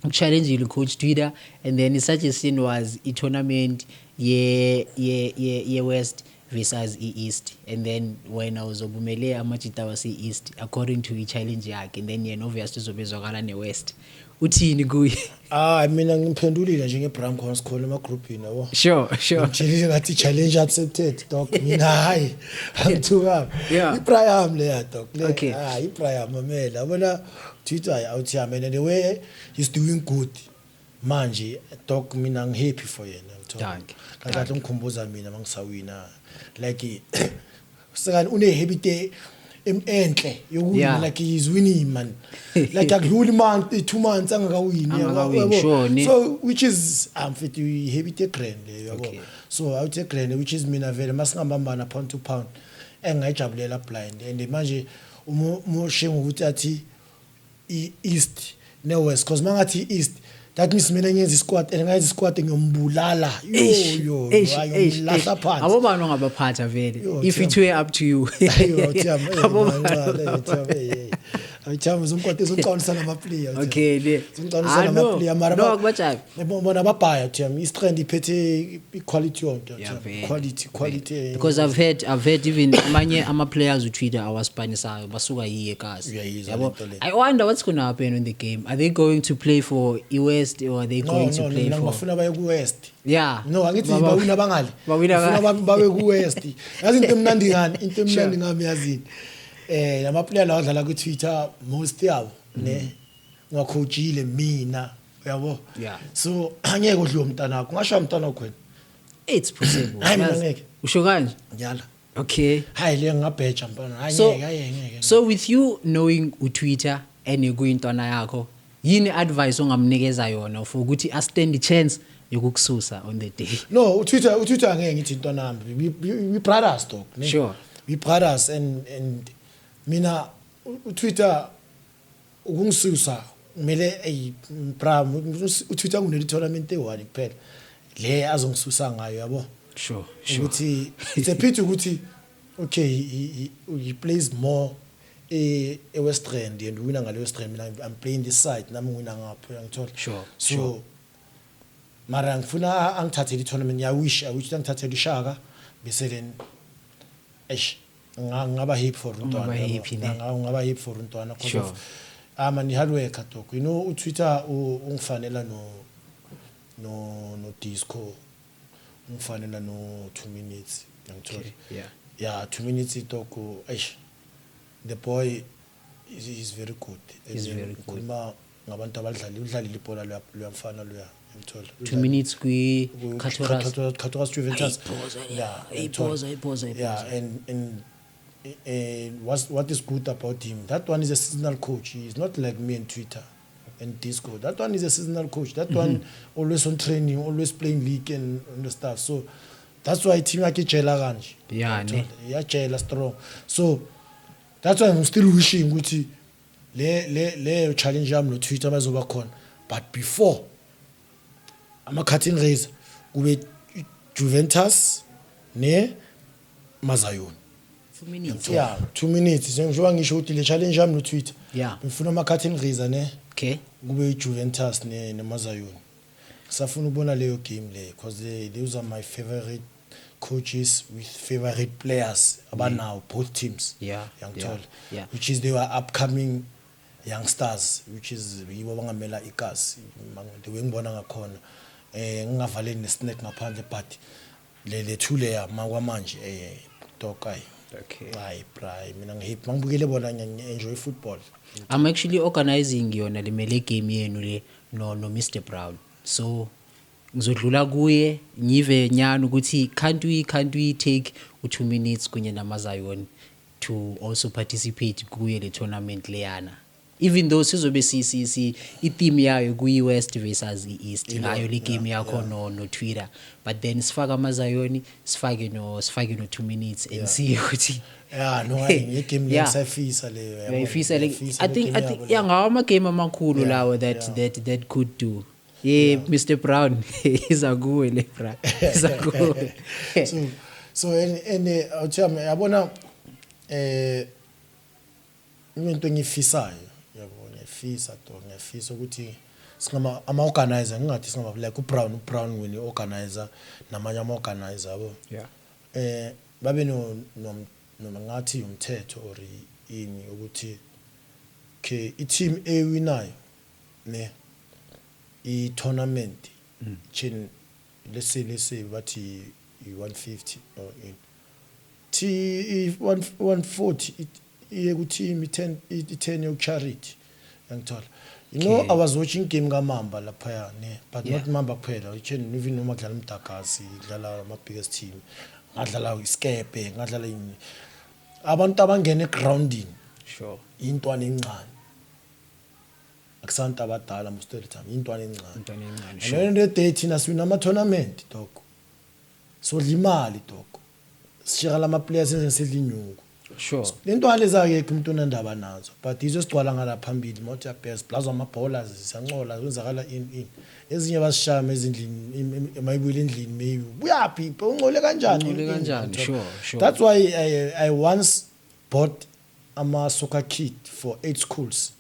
ukuchallengile ucoach Twitter, and then i-suggestion was i-tournament ye West versus i-East, and then wena uzobumele amajita wase-East according to i-challenge yakhe, and then yena obviously uzobezwakala ne-West. Uthini kuye? Ah, mina ngimphendulile nje ngebram khona, sikhona emagrupini, yabo. Sure. Ngitshelile ngathi challenge accepted, dog, mina hayi, angithukanga. Ibrahim leya, dog, le. Ah, Ibrahim mamela, yabona Twitter, hayi, awuthiyami, and the way he's doing good manje, dog, mina ngihappy for yena, ngithola. Dankie. Kahle kahle ngikhumbuza mina mangisawina, like sekani une habit enhle yokuwina. Like he's winning, man, like akudluli month, 2 months angakawini. Angakawini, yabo. Sure, ne. So which is mfethu, i-habit egrand leyo, yabo. So awuthi egrand, which is mina vele masingambambana pound to pound engayijabulela blind, and manje umushe ngokuthi athi i-East ne-West, because mangathi i-East, that means mina ngiyenza isquad and ngayenza isquad ngiyombulala, yo. Eish, Yo, eish, hayi, eish, ngiyomlahla eish. phansi. Abobani ongabaphatha vele Yo, if it Thiyami. were up to you? Ayo, Thiyami, Abobani mancane, Thiyami, Thiyami, uzongikwatisa, uzongixabanisa nama-player, Thiyami. Okay, le. Uzongixabanisa Ah, no. nama-player, mara No, akubajabi. Bona babhaya, Thiyami, i-strength iphethe i-quality yonke, Thiyami. Vele. Quality, quality. Because I've heard even amanye ama-players uTwitter awaspanisayo basuka yiye kasi. Uyayizwa Yabo. lento le. I wonder what's going to happen in the game. Are they going to play for i-West or are they No, going to no, play mina for ngibafuna baye ku-West. No, angithi bawina bangale. Bawina Ngifuna babe ku-West. Yazi into emnandi ngani? Into emnandi ngami, yazini, lama-player lawa adlala ku-Twitter, most yabo ne ngiwacoachile mina, uyabo. So angeke udliwe umntanakho, ungasho umntanakho wena. It's possible. Hayi, mina Yazi, ngeke. Usho kanje? Ngiyala. Okay. Hayi, le ngingabheja mfana, hayi. So Ngeke, hayi, ngeke. So with you knowing uTwitter and kuyintwana yakho, yini advice ongamnikeza yona for ukuthi a stand chance yokukususa on the day? No, uTwitter angeke ngithi intwana yami. We brothers, dog, ne? We brothers and mina uTwitter ukungisusa kumele, ey bra, uTwitter kunele tournament e1 kuphela le azongisusa ngayo, yabo. Sure. Ukuthi it's a pity ukuthi okay, he plays more e West Rand and wina ngale West Rand, mina I'm playing this side, nami ngwina ngapho, uyangithola? Sure. So mara ngifuna angithathele i-tournament. I wish angithathele ishaka bese then eish ngaba happy for umntwana. Ungaba Yabo. happy, ne? Ngaba happy for umntwana because of ama ni hard worker, dog. UTwitter ungifanela no Disco, ungifanela no 2 minutes, ngithola. Yeah, 2 minutes, dog, eish, the boy is very good. He's very good. Ngikhuluma ngabantu abadlali, udlalile ibhola loya mfana loya, ngithola. 2 minutes kwi Katoras. Katoras Juventus. Ayiphoza, Yeah, ayiphoza, ayiphoza, ayiphoza. Yeah, and what is good about him, that one is a seasonal coach. He is not like me and Twitter and Disco. That one is a seasonal coach. That one always on training, always playing league and the stuff. So that's why team yakhe ijela kanje. Yeah, ne. Iyajela strong. So that's why I'm still wishing ukuthi le challenge yami no Twitter bazoba khona, but before ama curtain raiser kube Juventus ne Mazayoni. 2 minutes. Yeah, 2 minutes, njengoba ngisho ukuthi le challenge yami no Twitter, ngifuna ama curtain raiser ne kube iJuventus ne neMazayoni. Ngisafuna ukubona leyo game le because those are my favorite coaches with favorite players abanawo both teams. Yangithola? Yeah. Which is they were upcoming youngsters, which is yibo abangamela ikasi the way ngibona ngakhona, ngingavaleli nesnack ngaphandle, but le two leya makwamanje, dog, ayi. Hayi bra, mina ngihappy mangibukele bona, ngienjoy football. I'm actually organizing yona le mele game yenu le no Mr Brown. So ngizodlula kuye ngive nyana ukuthi can't we take u2 minutes kunye namaZion to also participate kuye le tournament leyana, even though sizobe si i-theme yayo kuyi West versus i-East ngayo le game yakho no Twitter, but then sifaka amaZion, sifake no 2 minutes and see ukuthi Yeah, no, hayi, ngegame le ngisayifisa leyo, yabo. Uyayifisa le. Ngiyayifisa I le think game I think yabo yeah, leyo. ngawo ama game amakhulu lawo that that could do. Yeah, Mr Brown, iza kuwe le, bra, iza kuwe. So and awuthiyami, yabona, into engiyifisayo, yabo, ngiyafisa to ngiyafisa ukuthi singama ama organizer, ngingathi singama, like uBrown wena organizer namanye ama organizer, yabo, babe no noma ngathi umthetho or ini ukuthi okay, i-team ewinayo ne i tournament chain, let's say bathi i-150 or in T 140 iye ku team i10 i10 yo charity, yangithola? You know. Okay. I was watching game kaMamba lapha ne, but not Mamba kuphela, ichen even noma kudlala umdagasi, idlala ama biggest team, ngadlala iskepe, ngadlala ini, abantu abangena egroundini intwana encane, akusantu abadala most of the time, intwana encane. Intwana encane. And then the day thina siwina ama tournament, dog, sodla imali, dog, sishika lama players, senze sidla inyuku. Lento lezakekho umuntu onandaba nazo, but yizo sigcwala ngala phambili mawuthi uyabheka, siblazwa amabhola, siyancola, kwenzakala ini ini, ezinye basishaya ezindlini, mayibuyile endlini, maybe buyaphi, ungcole kanjani? Ungcole Ini, kanjani? ini. Sure. That's why I once bought ama soccer kit for eight schools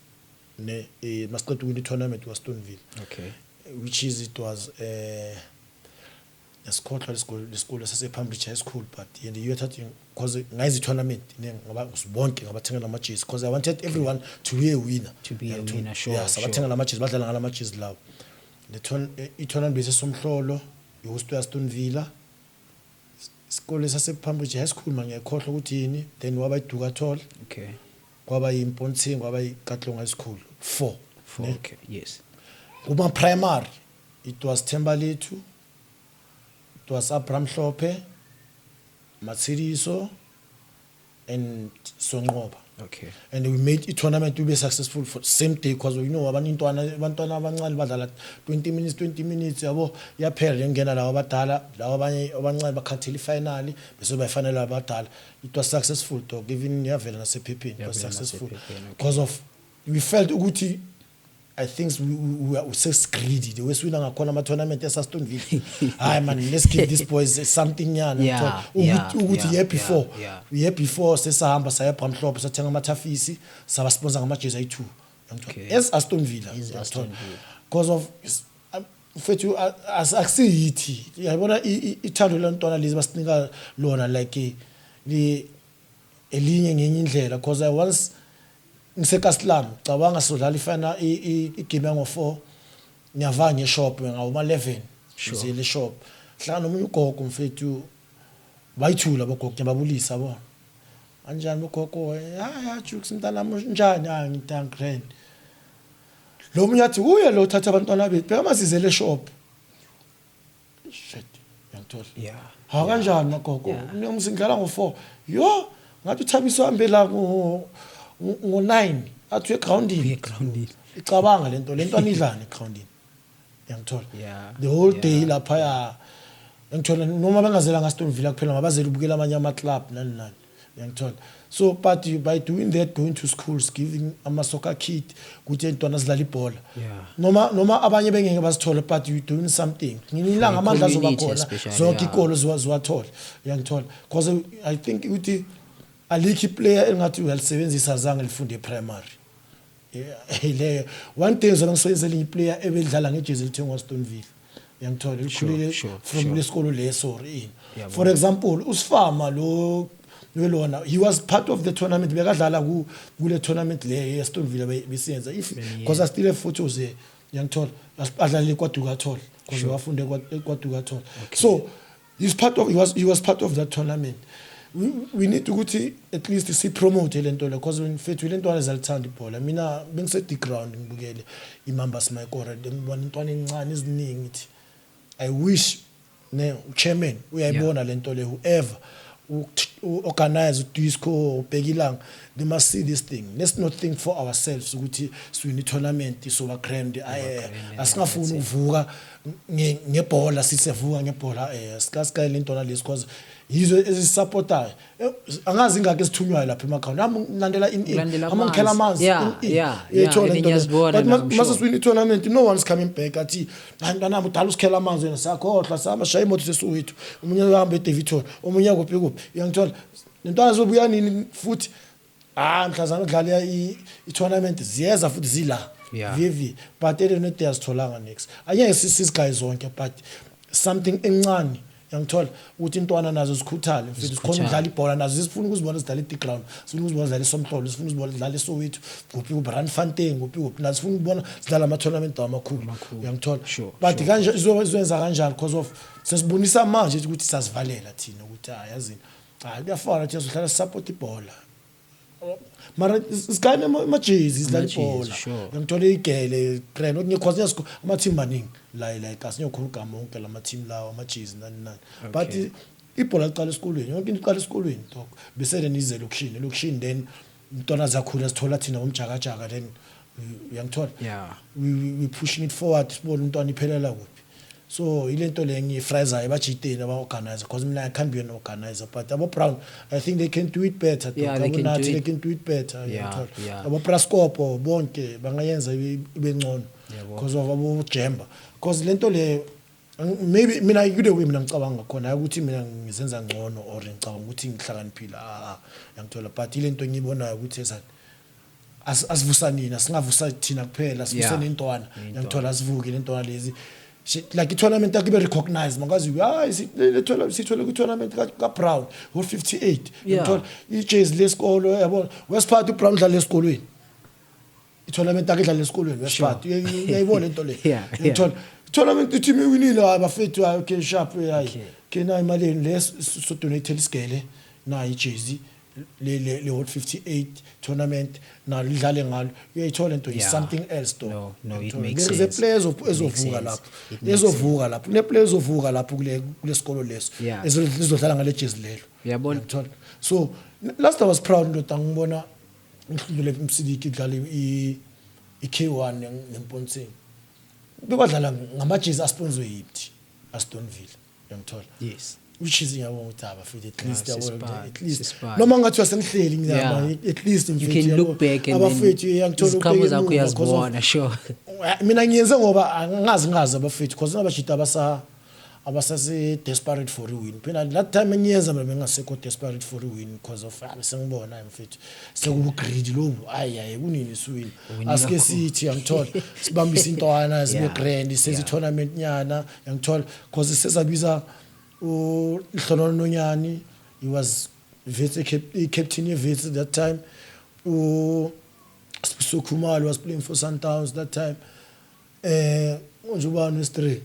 ne, masiqeda ukuwina i-tournament waStoneville, which is it was esikhohlwa lesikole sasePalm High School, but yena iyo thatha because ngayizi tournament ne, ngoba bonke ngabathengela ama-jersey because I wanted everyone to be a winner. To be a Yeah, winner, sure, yeah, sabathengela ama-jersey, badlala ngala ma-jersey lawo. Le i-tournament bese somhlolo i-host Aston Villa, isikole sasePalm High School, mangiyakhohlwa ukuthi yini, then waba iDukathol, kwaba yiMpontsheng, kwaba yiKatlong High School, four. Four. Ne? Okay, yes. Kuma primary it was Thembalethu, it was Abraham Hlophe, Matsiriso. And sonqoba. And we made i-tournament to be successful for same day, because you know abantwana abantwana abancane badlala 20 minutes, 20 minutes, yabo, yaphela, ngena lawa abadala, lawa abanye abancane bakhathela i-final, bese bayifanele abadala. It was successful, dog. Even yavela nasephepheni, it was Yavela successful nasephepheni, okay. Because of we felt ukuthi I think we are sex greedy, the way siwina ngakhona ama-tournament eSaston Villa. Hayi man, let's give these boys something nyana. Ukuthi year before, year before sesahamba saya eBramhlophe, sathenga amathafisi, sabasponsor ngamajezi ayi-2. As Aston Villa. As Aston Villa. Because of mfethu, akusiyithi, yabona, ithando lentwana lezi basinika lona, like li elinye ngenye indlela, because I once ngisekaslam, cabanga, sizodlala ifana igame yango-4, ngiyava ngeshop ngawoma-11. Ngizile eshop, hlangana nomunye ugogo, mfethu, bayithula bogogo, ngiyababulisa bona, "Kanjani bogogo?" "Hayi Jukes, mntanami, njani?" "Hayi, ngithi grand." Lo munye athi uye lo uthatha abantwana bethu, bheka masizele eshop. Shit, uyangithola? "Ha, kanjani magogo?" "Mina ngidlala ngo-4." Yo, ngathi uThabiso hambe la ngo-9, athi uye egroundini. Egroundini. Icabanga lento, lento anidlani egroundini, uyangithola? Yeah. The whole day laphaya, uyangithola, noma bengazela ngaSton Villa kuphela, mabazela ubukela amanye ama-club, nani nani, uyangithola? So but you, by doing that, going to schools, giving ama-soccer kit ukuthi intwana zidlala ibhola, noma abanye bengeke bazithole, but you doing something. Nginilanga amandla azoba community khona, especially, zonke ikolo ziwathole, uyangithola? Because I think ukuthi alikho iplayer engathi uyalisebenzisa azange lifunde eprimary. Yeah, leyo one day ngizobe ngisebenzisa elinye iplayer ebedlala ngejezi elithengwa Aston Villa, uyangithola? Likhulile from lesikolo leso or ini. For example, usifama lo welona, he was part of the tournament, bekadlala ku kule tournament le yeAston Villa besiyenza, if because I still have photos there, uyangithola? Adlalele kwaDukathole because wafunde kwaDukathole. So he's part of he was part of that tournament. We need ukuthi at least si promote lento le, because mfethu, lento zalithanda ibhola. Mina bengise ground, ngibukele iMambas Mayikora, ngibona intwana encane eziningi, ngithi I wish ne chairman uyayibona lento le, whoever organize udisco, ubheka ilanga, they must see this thing. Let's not think for ourselves ukuthi siwina i-tournament soba grand. Asingafuni ukuvuka ngebhola, sisevuka ngebhola, sikasikaye lentwana lezi, because yizo ezisupportayo. Angazi ingakho esithunywayo lapha emakhaya, nami ngilandela in Ulandela ama ngikhela amanzi. amanzi. Yeah, and ngiyazibona But nami, I'm mase sure. siwina i-tournament, no one's coming back athi, "Hayi mntanami, udala usikhela amanzi wena." Siyakhohlwa, sihamba shaya imoto, sesiwethu, omunye uhambe eDaveyton, omunye kuphi kuphi, uyangithola? Lentwana zobuya nini futhi? Ah, mhlazana udlala i-tournament, ziyeza futhi zila. VV, but at the azitholanga next, angeke sisigaye zonke, but something encane, yangithola, ukuthi intwana nazo zikhuthale, mfethu, zikhona Zikhuthale. ukudlala ibhola nazo, zifuna ukuzibona zidlala i-ground, zifuna ukuzibona zidlala iSomhlolo, zifuna ukuzibona zidlala eSoweto, kuphi kuphi, Randfontein, kuphi kuphi, nazo zifuna ukubona zidlala ama-tournament amakhulu, uyangithola? But kanje izoyenza kanjani? Because of sesibonisa manje ukuthi sasivalela thina ukuthi hayi, yazini, hayi, kuyafana, thina sihlala sisupport ibhola, mara sigane amajezi, sidlala Amajezi, ibhola. Ngithola igele grand ngikhoze ngesikho ama-team maningi la la ekasi, ngiyokhona ugama wonke lama team lawo, amajezi, nani nani, but ibhola liqala esikolweni, yonke into iqala esikolweni, dog, bese then ize elokishini, elokishini then intwana zakhula, sithola thina umjakajaka, then uyangithola? Yeah. We pushing it forward, sibone umntwana iphelela kuphi. So ile nto le ngiyifrazayo ebajiteni aba-organizer, because mina I can't be an organizer, but abo-Brown, I think they can do it better, dog. Yeah, they can Abo-Nathi, do they it. can do it better, uyangithola? Yeah. Abo-Prascopo bonke bangayenza ibe ngcono because of abo-Jemba, because le nto le maybe mina kule way mina ngicabanga khona, hayi ukuthi mina ngizenza ngcono or ngicabanga ukuthi ngihlakaniphile, ah ah, uyangithola? But ile nto engiyibonayo ukuthi esani, asivusanini, asingavusa thina kuphela, sivuse nentwana. Nentwana. Uyangithola? Asivuke nentwana lezi. Like i-tournament yakho ibe recognized, mangazi hayi, sithole kwi-tournament ka-Brown ho 58. Uyangithola? Ijezi lesikolo, yabona, Westpart, uBrown udlala esikolweni, i-tournament yakhe idlala esikolweni Westpart. Uyayibona into le? Uyangithola? I-tournament i-team iwinile, hayi bafethu, hayi, okay, sharp, hayi. Ke nayi imali yenu le, sodonate isigele, nayi ijezi. le Hot 58 tournament nalo lidlale ngalo, uyayithola into is something else though. No, it Uyayithola? makes There is a sense. player It makes ezovuka sense. lapho, It makes ezovuka lapho, kune player ezovuka lapho kule sikolo leso, ezodlala ngale jezi lelo. Uyabona? Uyayithola? So last I was proud, ndoda, ngibona ngihlulele umsiliki idlala i-K1 neMpontsheng, bebadlala ngamajezi asponsorwe yithi Aston Villa, uyangithola? Yes. Which is ngiyabonga ukuthi abafethu at least, Yeah, yabona, sisipani, at least sisipani. noma ngathiwa sengihleli ngiyama, at least You mfethu, can yabo, look back and abafethu, then uyangithola, iziqhamo ubheke zakho emuva 'cause of- uyazibona, sure. Mina ngiyenze ngoba angazi, ngazi abafethu, because nabashita abasase desperate for a win. Phela that time engiyenza mina bengasekho desperate for a win because of bese ngibona mfethu sekubu greedy lobu, hayi hayi, kunini siwin? Uwine Asike kakhulu. sithi, yangithola, sibambise intwana zibe grand, senze tournament nyana, yangithola, because sesabiza uHlonono Nonyani, he was Wits captain ye-Wits that time, u Sibusiso Khumalo was playing for Sundowns that time, nje ubani wesi-3,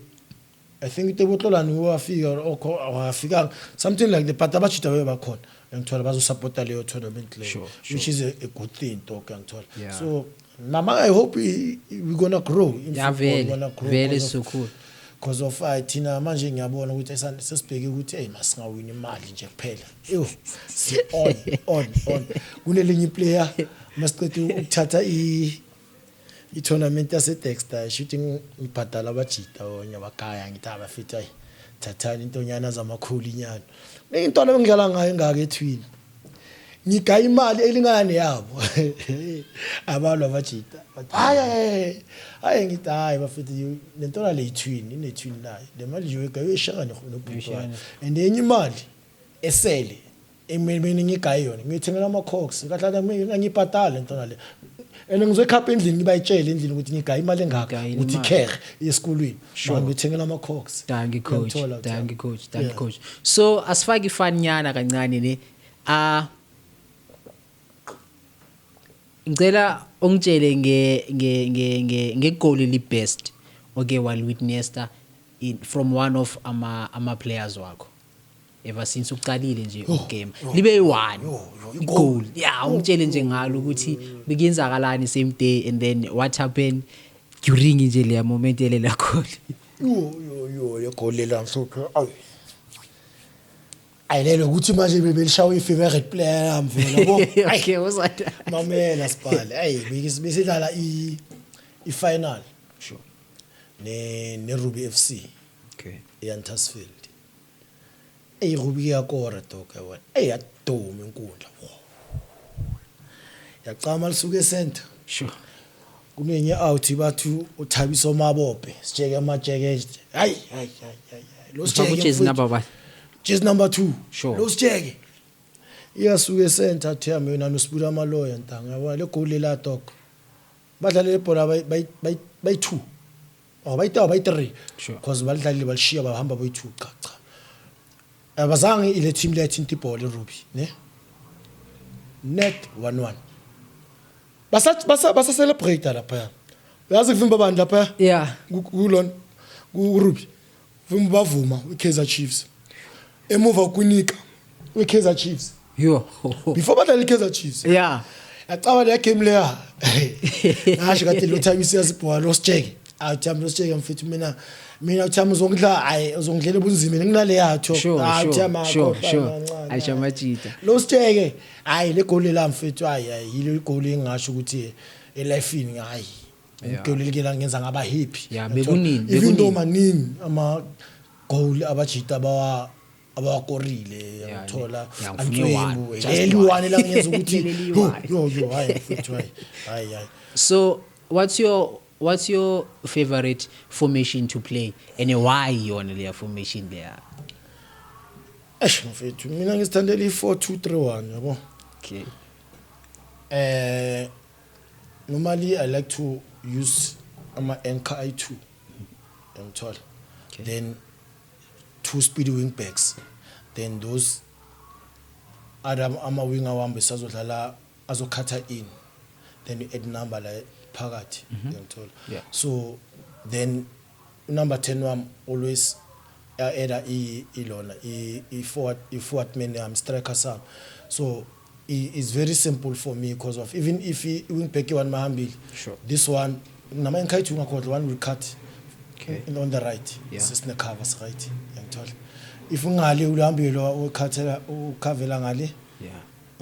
I think uTebotlolani wafika or wafika, something like that, but abajita babe bakhona, ngithola, bazosupporta leyo tournament leyo, which is a good thing dog, ngithola. So nama I hope we gonna grow in Yeah, football, vele we gonna grow vele because of- so cool. Because of thina manje ngiyabona ukuthi sesibheke ukuthi hey, masingawini imali nje kuphela, ew, si on on on kunelinye player masiqeda ukuthatha i tournament yase Dexter, shuthi ngibhadala abajita onye abagaya, ngithi abafethu, ayi, thathani intonyana zamakhulu inyana, intwana engidlala ngayo engaka ethwini, ngigaya imali elingana neyabo, abalwa abajita, bathi hayi hayi hayi, ngithi hayi bafethu, lentwana le ithwini inethwini nayo, le mali nje uyigaye uyishaka nobhuti. Uyishaka. And enye imali esele emele ngigaye yona ngiyithengela ama-cox kahle, ngiyibhadala lentwana le, and ngizoyikhapha endlini, ngibayitshele endlini ukuthi ngigaye imali engaka, Ngigayile ukuthi imali. ikhere esikolweni, ngithengela ama-cox. Dankie coach. Uyangithola, uthami? Dankie coach, dankie coach. So asifake ifanyana kancane ne. Ah, ngicela ungitshele nge ngegoli li best oke wal witnessed in from one of ama players wakho ever since uqalile nje ugame, libe yi-one Yo, yo, goal, yeah, ungitshele nje ngalo ukuthi bekuyenzakalani same day and then what happened during nje leya moment elela goal. Yo yo yo, legoli lela mhlophe, ayi ayilelo ukuthi manje bebelishawa i-favorite player yami vele, yabo. Ayi, Okay, what's mamela sibhale, ayi, besidlala i-final ne Ruby FC eHuntersfield. Ey, Ruby yakora dog, yabona, ey, yaduma inkundla, yaqama lisuke ecenter. Kunenye out bathi uThabiso Mabope, sijeke amajeke, hayi hayi hayi hayi, lo Ufaka sijeke ujezi mfethu. number bani? Jezi number 2. Sure. Lo sijeke iyasuka ecenter, athi yami yona nosibuda amaloya ntanga, yabona le goal la dog, badlale ibhola bay 2 or bay 2 bay 3, because balidlalile balishiya bahamba boy 2. Cha cha, abazange ile team lethinta ibhola iRuby ne net 1-1, basa celebrate lapha, uyazi kuvimba abantu lapha kulona kuRuby, vimba bavuma iKaizer Chiefs emuva kunika iKaizer Chiefs Yo. before badlala iKaizer Chiefs. Yacaba le game leya, ngasho kade lo Thabisi yasibhola lo sijeke, awuthami lo sijeke mfethu, mina uthami uzongidla, hayi, uzongidlela ebunzimeni kunale yatho. Sure. Ayisho amajita. Lo sijeke, hayi, le goal la mfethu, hayi hayi, yilo igoli engasho ukuthi elifini, hayi, igoli like la ngenza ngaba happy. Yeah, bekunini, Even bekunini. though maningi ama goal abajita abawakorile, ngithola, Yeah, ngifune one, just leli one. one la ngenza ukuthi Leli yo one. yo yo, hayi mfethu, hayi hayi hayi. So what's your favorite formation to play and why yona leya formation leya? Eish mfethu, mina ngisithandela i-4-2-3-1, yabo. Normally I like to use ama anchor i2, ngithola, then two speedy wing backs, then those other ama winger wami besazodlala azokhatha in, then you add number la phakathi, ngithola. So then number 10 wami always either i ilona i forward man yami, striker sami, so Is very simple for me because of even if i-wing back one mahambile, this one nama enkhayithi ungakhohlwa, one will cut on the right. Sisine cover right, yangithola. If ungale ulihambile ukhathela ukhavela ngale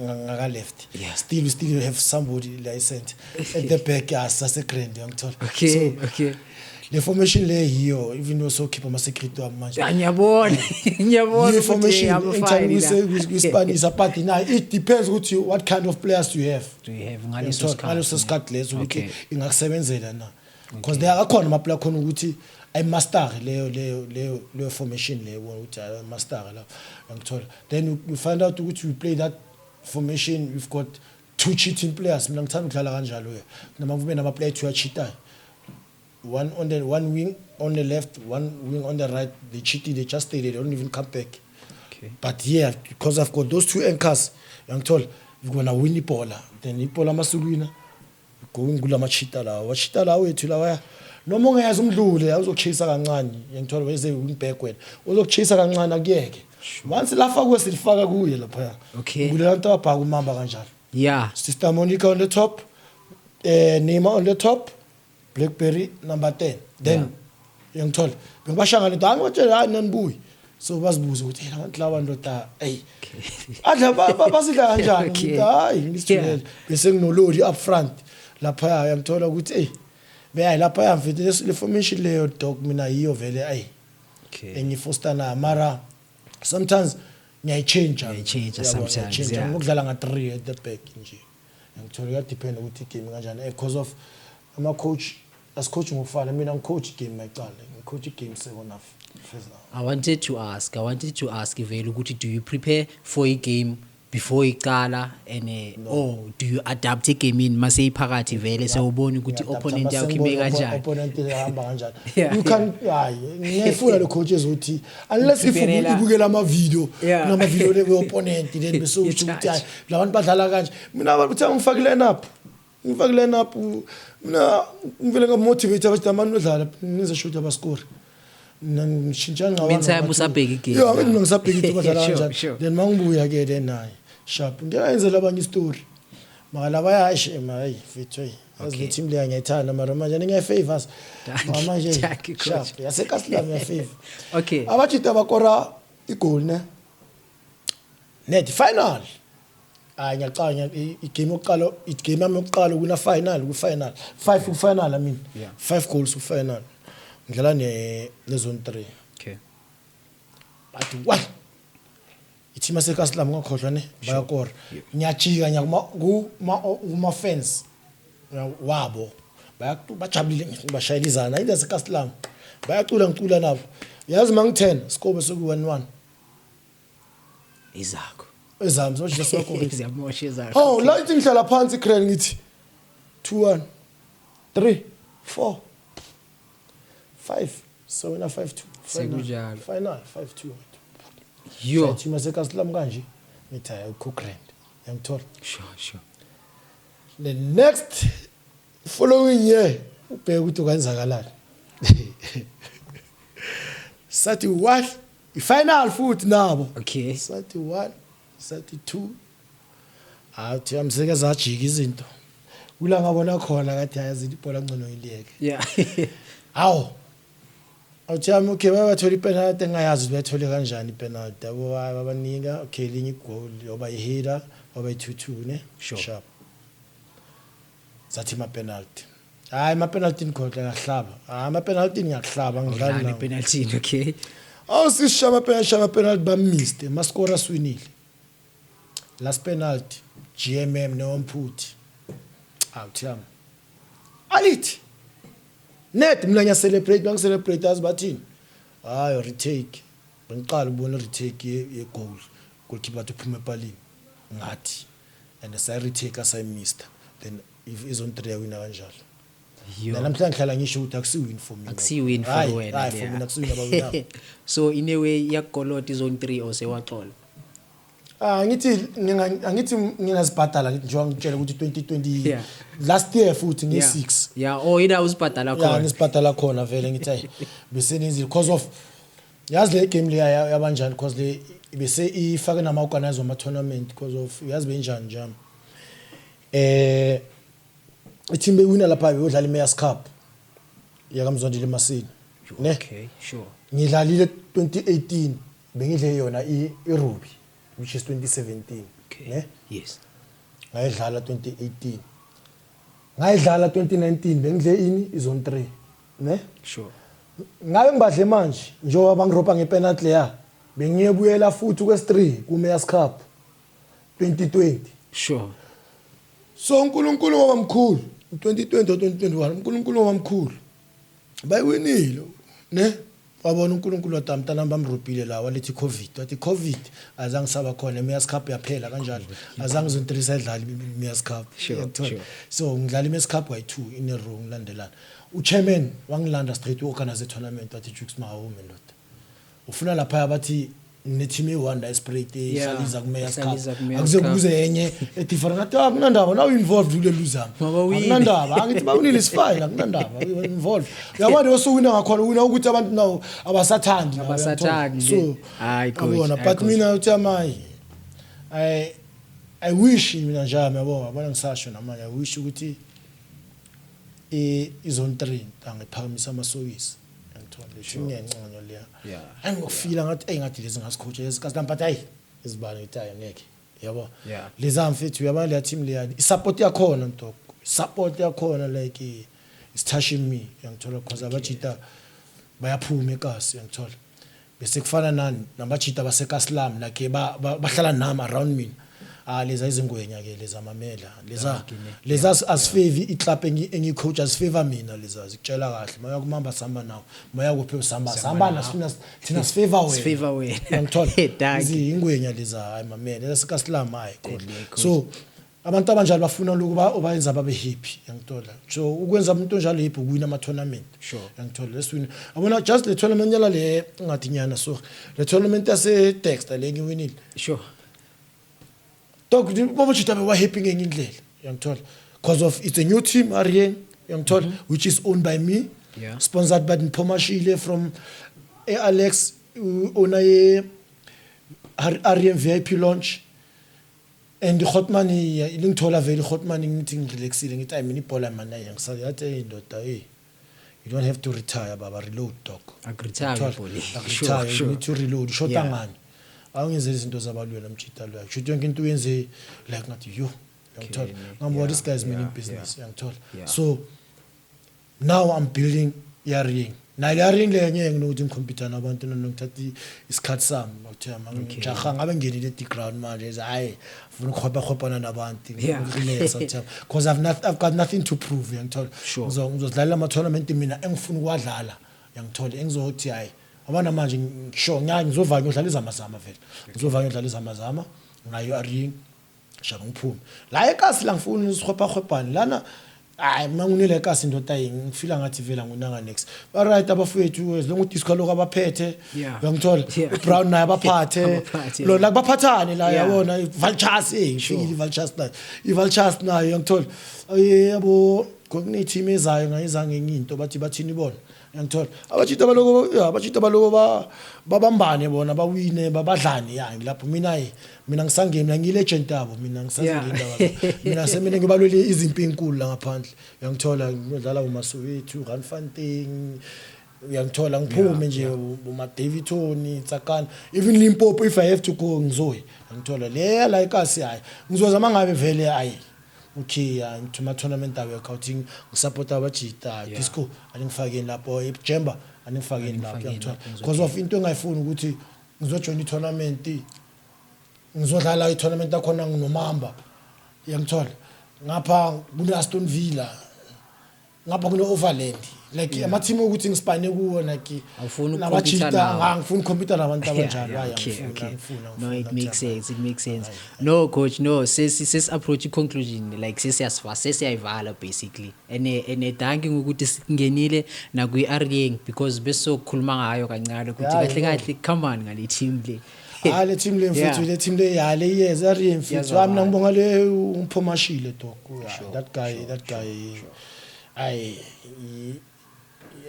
ngaka left, still you have somebody la center at the back asase grand, yangithola. So le formation le yiyo, even though sokhipha ama secret wami manje. Ah, ngiyabona, ngiyabona Yiyo ukuthi formation hamba fine la. kwispanisa, but na it depends ukuthi what kind of players do you have. Do you have ngaleso Ngaleso sikhathi? ngaleso sikhathi leso ukuthi ingakusebenzela na, because there akhona ama player khona ukuthi ayimaster leyo formation leyo, ubona ukuthi ayimaster la, ngithola. Then you find out ukuthi you play that formation, you've got two cheating players. Mina ngithanda ukudlala kanjalo ke, noma kube nama player two acheatayo, one on the one wing on the left, one wing on the right. They cheated, they just stay there, they don't even come back. But yeah, because I've got those two anchors, yangithola, we're gonna win ibhola. Then ibhola masukwina going kulama cheater lawa, wachita lawa wethu lawa, noma ungeza umdlule uzokuchase kancane, yangithola, weze wing back wena uzokuchase kancane, akuyeke. Once lafa kuwe, silifaka kuye lapha. Kulela nto abhaka umamba kanjalo. Sister Monica on the top, Neymar on the top, Blackberry number 10. Then yangithola bengibashanga lento, angibatshela hayi nanibuyi, so bazibuza ukuthi hey, labantu laba ndoda, hey, adla basidla kanjani? Ngithi hayi, ngisithulele. Bese nginololi up front lapha, yangithola ukuthi hey, beyayi lapha mfethu, le formation leyo dog, mina yiyo vele ayi engifosta na, mara sometimes ngiyayichange. Uyayichange sometimes, yeah. Ngokudlala nga-3 at the back nje, ngithola kuyadepend ukuthi igame kanjani, because of ama-coach asicoach ngokufana. Mina ngicoach igame mayicala, ngicoach igame second half, first half. I wanted to ask vele ukuthi do you prepare for a game before iqala and or do you adapt egamini mase iphakathi vele sewubona ukuthi opponent yakho ime kanjani? Opponent ihamba kanjani. You can, hayi, ngiyayifuna le coaches ukuthi unless if ubukela ama video, kunama video le opponent, then bese usho ukuthi hayi, labantu badlala kanje. Mina abantu uthi ngifake line up, ngifake line up, mina ngivele ngamotivate abathi abantu odlala ngize shoot abascore, ngishintsha ngcawa. Meantime usabheka igame. Yeah, mina ngisabheka ukuthi badlala kanjani. Then mangibuya ke, then naye sharp, ngiyayenzela abanye istory maka laba yashi ema, hey mfethu, hey, yazi le team leya ngiyayithanda, mara manje ngiyayifavor manje. Thank you, coach. Sharp, yasekasilam ngiyayifavor. Abajita bakora igoli ne net final. Hayi, ngiyacala igame yokuqala, igame yami yokuqala kuna final, ku final 5, ku final, I mean 5 goals ku final, ngidlala ne zone 3. But one iteam yasekasilam, ngakhohlwa ne, bayakora, ngiyajika ngiyakuma kuma fans wabo, bajabulile, bashayela izana into yasekasilam, bayacula, ngicula nabo. Yazi mangi-10 score seku 1-1. Izakho. Ezami sojita sibakore. Ziyamosha ezakho. Oh, la ithi ngihlala phansi crane, ngithi 2 1 3 4 5, so wena 5-2. Sekunjalo. Final 5-2. Yo. Team yasekasilam kanje, ngithi hayi, ukho grand, yangithola. Sure. The next following year, ubheke ukuthi kwenzakalani, sathi what, i-final futhi nabo. Sathi 1, sathi 2, athi amseke zajika izinto kula ngabona khona kathi hayi, ibhola ngcono iliyeke. Hawu, awuthi yami, okay, babathola ipenalty, engayazi ukuthi bayithole kanjani ipenalty yabo, babanika, okay, linye igoli yoba i-header, waba i-2-2 ne. Sharp, sathi ama-penalty, hayi, ama-penalty nikhohle, ngahlaba, hayi, ama-penalty ngiyakuhlaba, ngidlali Udlala nawo. ipenalty, okay. Awu, sisisha ama-penalty, shaya ama-penalty, bamissed, maskora siwinile. Last penalty, GMM nomphuthi, awuthi yami alithi net, mina ngiyacelebrate, bangicelebrate, azi bathini? Hayi, retake. Bengiqala ukubona retake ye-goal, goalkeeper athi uphuma epalini ngathi, and sayi-retake, asayimista, then if izone 3 yawina kanjalo. Yo. Namhlanje ngihlala ngisho ukuthi akusi-win for mina. Akusi-win for Hhayi, wena hhayi, for leya. mina akusi-win, abawinanga. So in a way iyakukolota izone 3 or sewaxola? Ah, ngithi angithi ngingazibhadala, ngithi njengoba ngitshela ukuthi 2020 last year futhi ngi-6. Yeah, oh, ila uzibhadala Ya. khona. Ngisibhadala khona vele, ngithi hayi, bese nenzile because of yazi le game le yabanjani, because le Bese ifake nama organize ama tournament because of uyazi benjani njami. I-team bewina lapha beyodlala iMayors Cup yakaMzwandile Masini, ne? Okay, sure. Ngidlalile 2018, bengidle yona iRuby, which is 2017. Ne? Yes. Ngayidlala 2018, ngayidlala 2019, bengidle ini, izone 3, ne? Sure. Ngabe ngibadle manje njengoba bangirobha ngepenalty leya, bengiyebuyela futhi kwesi-3 ku-Mayors Cup 2020. So uNkulunkulu ngoba mkhulu, 2020 or 2021, uNkulunkulu ngoba mkhulu, bayiwinile, ne? Wabona uNkulunkulu wathi mntana bamrobhile la, walethi COVID, wathi COVID azange saba khona, iMayors Cup yaphela kanjalo, azange zone 3 sayidlala iMayors Cup. Uyakuthola? So ngidlala iMayors Cup kayi-2 in a row ngilandelana. Uchairman wangilanda straight, u-organize tournament, wathi, "Jukes, mahawume ndoda, ufuna lapha." Bathi ngine-team eyi-one la eSpruit ehlaliza ku-Mayors Cup. Ehlaliza ku-Mayors Akuze Cup. kuze enye e-different. Ngathi akunandaba, now involved kule luzama. Mabawine. Akunandaba, angithi bawinile, is fine, akunandaba, we were involved. Uyabona, osuwina ngakhona wina ukuthi abantu nawo abasathandi nawo, Abasathandi. uyangithola? So Hayi, coach, yabona, hayi, but coach. mina uthi amayi I wish mina njami, yabo, yabona ngisasho namanje, I wish ukuthi izone 3 angiphakamisa amasokisi, ngithola le team ngiyanconywa leya. Hayi, ngokufila ngathi, ey, ngathi lezi ngasicoach lezi but hayi, izibani ngithi hayi, ngeke, yabo. Leza mfethu, uyabona leya team leya, i-support yakhona ntoko, support yakhona like it's touching me, uyangithola, because abajita bayaphuma ekasi, uyangithola, bese kufana nani nabajita basekaslam, like bahlala nami around mina. Ah, leza izingwenya ke leza, mamela leza, leza asifavor iclub engiyicoach, asifavor mina leza, zikutshela kahle, maya kumamba sihamba nawo, maya kuphi sihamba sihamba nasifuna thina, sifavor wena. Sifavor wena. Uyangithola? Dankie. Izingwenya leza, hayi mamela leza sikaslam, hayi khona. Deadly, coach. So abantu abanjalo bafuna lokhu obayenza babe happy, uyangithola? So ukwenza umuntu onjalo happy ukuwina ama tournament. Uyangithola? Let's win, yabona, just le tournament yala le ngathi nyana, so le tournament yase Dexter le ngiwinile. Dog, babajita bewa happy ngenye indlela, uyangithola, because of it's a new team Arian, uyangithola, which is owned by me, sponsored by Mpomashile from Alex, owner ye Arian VIP launch, and Hotman lingithola vele Hotman, ngithi ngirelaxile, ngithi ayi, mina ibhola man ayi ngisale, yathi, "Hey ndoda, hey, you don't have to retire baba, reload dog." Akuretire Uyangithola? ibholeni. Akuretire, Sure, you need to reload, ushota ngani, awungenzeli izinto zabalwela mjita loyo, kusho yonke into uyenze like ngathi yo, uyangithola? Ngambona, this guy is meaning business, uyangithola? So now I'm building i-ring, nayo leya ring leyo ngeke nginokuthi ngicompete nabantu, nokuthatha isikhathi sami, ngithe ngijaha ngabe ngingenile e-ground manje, hayi, ngifuna ukuhwebahwebana nabantu. Ngirelax, because I've got nothing to prove, uyangithola? Ngizodlalela ama-tournament mina engifuna ukuwadlala, uyangithola, engizothi hayi, abana manje ngisho ngizovanya ngiyodlala izamazama vele, ngizovanya ngiyodlala izamazama ngayo aring shaka, ngiphume la ekasi la, ngifuna isihwebahwebhane lana. Hayi, mina ngunile ekasi ndoda, yini, ngifila ngathi vele angunanga next, ba right abafowethu, as long udisco lokho abaphethe, uyangithola? uBrown naye abaphathe. Abaphathe, lo la baphathane la. Yabona i-Vultures, ifikile i-Vultures nayo, i-Vultures nayo, uyangithola? Yabo, kune-team ezayo ngayizange enye into, bathi bathini bona, uyangithola? Abajita baloko, ya, abajita baloko babambane bona, bawine, babadlane, ya, ngilapho mina, mina ngisangeni, mina ngiyi-legend yabo, mina ngisazingeni indaba zabo. Mina semele ngibalwele izimpi enkulu la ngaphandle, uyangithola? Ngiyodlala boMasoweto, Randfontein, uyangithola? Ngiphume nje boma-Daveyton, Tsakana, even Limpopo if I have to go, ngizoya, uyangithola? Leya la ikasi, hayi, ngizozama ngabe vele, hayi, okay, ngithi ama-tournament awekho, awuthi ngisupport abajita disco, aningifakeni lapho ijemba, aningifakeni lapho. Aningifakeni Uyangithola? lapho, Because of into engayifuni ukuthi ngizojoyina i-tournament, ngizodlala i-tournament yakhona nginomamba, uyangithola? Ngapha kune-Aston Villa, ngapha kune-Overland, like ama-team ukuthi ngisipane kuwo, like Awufuni ukucompete nabajita nawo. Angifuni ukucompete nabantu abanjalo. Hayi, angifuni, okay. angifuni, No, angifuni, it makes angithanda. sense, it makes sense. No coach, no, sesi approach conclusion, like sesiyasiva, sesiyayivala basically. And dankie ngokuthi singenile nakwi-Arieng because besokhuluma ngayo kancane ukuthi kahle kahle come on ngale team le. Hayi, le team le mfethu, le team le, ya, le iyeza ari mfethu. Iyazwakala. Hayi, mina ngibonga le uMphomashile dog. Yeah, that guy, that guy, I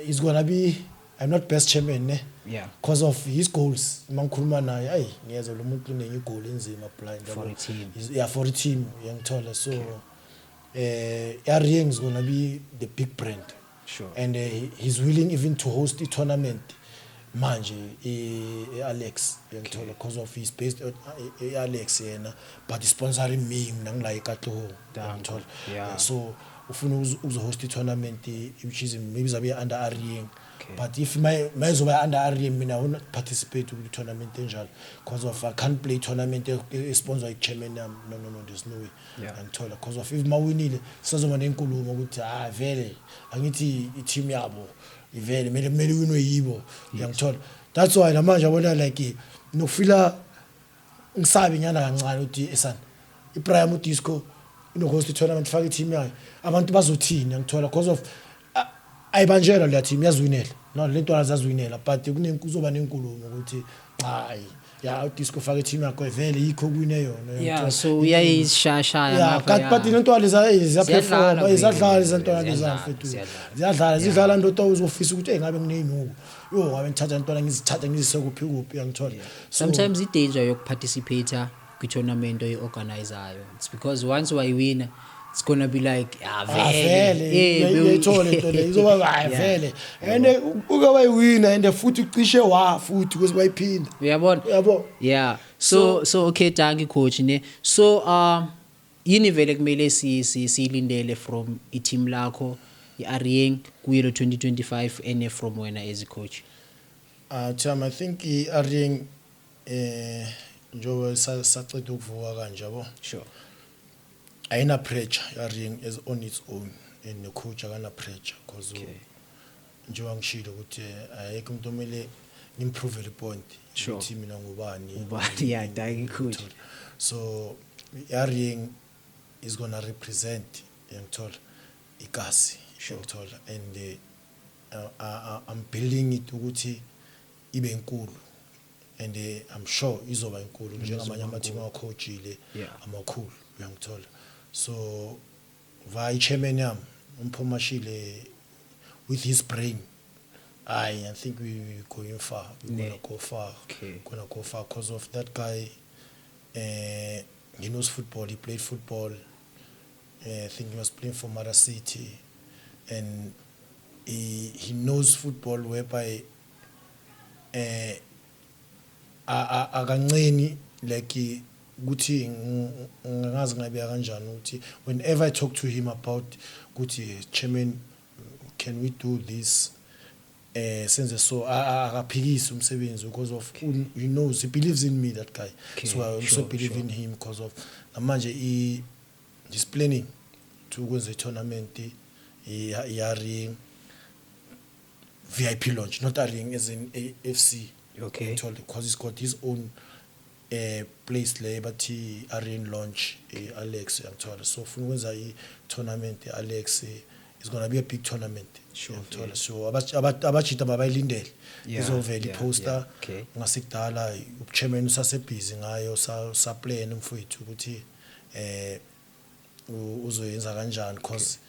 he's gonna be, I'm not best chairman, ne. Because of his goals, mangikhuluma naye, ayi, ngiyezwa lo muntu unenye igoal enzima blind. For a team. Yeah, for a team, uyangithola. So Arieng is going to be the big brand. And he's willing even to host the tournament manje e-Alex, uyangithola, because of he's based on e-Alex yena, but he's sponsoring me, mina ngila eKatlehong, uyangithola. So ufuna ukuzohost i-tournament, which is maybe izabe under Arieng. But if my mayizoba under Arieng, mina I will not participate ku tournament enjalo because of I can't play tournament e-sponsor i-chairman yami. No, no, no, there's no way. Angithola, because of if mawinile sizoba nenkulumo ukuthi ah, vele angithi i-team yabo ivele kumele winwe yibo, uyangithola. That's why namanje yabona, like, nokufila ngisabe nyana kancane ukuthi esana iPrime Disco inohost i-tournament, faka i-team yayo, abantu bazothini, ngithola, because of ayibanjelwa leya team, yaziwinela. No, le ntwana zaziwinela, but kuzoba nenkulumo ukuthi hayi ya, uDisco faka i-team yakho, vele yikho kuwine yona, uyangithola? So uyayishashaya Yeah. ngapha. But le ntwana leza Ziyadlala ziyaperforma, ziyadlala vele, leza ntwana leza, ziyadlala, mfethu. Ziyadlala. Ziyadlala, zidlala ndoda, uzofisa ukuthi hey, ngabe ngineyinuku yo, ngabe ngithatha ntwana ngizithatha ngizise kuphi kuphi, uyangithola. So Sometimes i-danger yokuparticipate kwi-tournament oyi-organizayo, it's because once wayiwina, it's gonna be like, ah, Ah, vele. vele uyayithola into le izoba hayi vele, and uke wayiwina and futhi ucishe wa futhi kuze bayiphinda. Uyabona. Uyabo. Yeah, so okay, dankie coach ne. So yini vele kumele si siyilindele from i-team lakho i-Arieng kuye lo 2025 ene from wena as a coach? Tham, I think i-Arieng, njengoba saceda ukuvuka kanje, yabo. Ayina pressure i-Arieng is on its own, and the coach akana pressure because njengoba ngishilo ukuthi ayekho umuntu omele ngimprove le point ukuthi mina ngubani. Ubani, yeah, dankie coach. So i-Arieng is gonna represent, yangithola, ikasi, yangithola, and I'm building it ukuthi ibe inkulu, and I'm sure izoba inkulu njengamanye ama-team awacoachile amakhulu, uyangithola. So via i-chairman yami umphomashile with his brain, I think we going far, we're gonna go far. Gonna go far because of that guy, he knows football, he played football. I think he was playing for Mara City, and he knows football whereby akanceni, like ukuthi ngingazi ngabeka kanjani ukuthi whenever I talk to him about ukuthi, "Chairman, can we do this, senze so," akaphikisi umsebenzi because of he knows, he believes in me, that guy. So I also believe in him because of namanje he's planning to ukwenza i-tournament i-Arieng VIP launch, not Arieng as in AFC. Totally, because he's got his own place le bathi Arieng launch, Alex, uyangithola. So ufuna ukwenza i-tournament Alex, it's going to be a big tournament. Uyangithola, so abajita mabayilindele, izovela i-poster ngasikudala. Uchairman usasebhizi ngayo, sa plan mfowethu ukuthi uzoyenza kanjani, because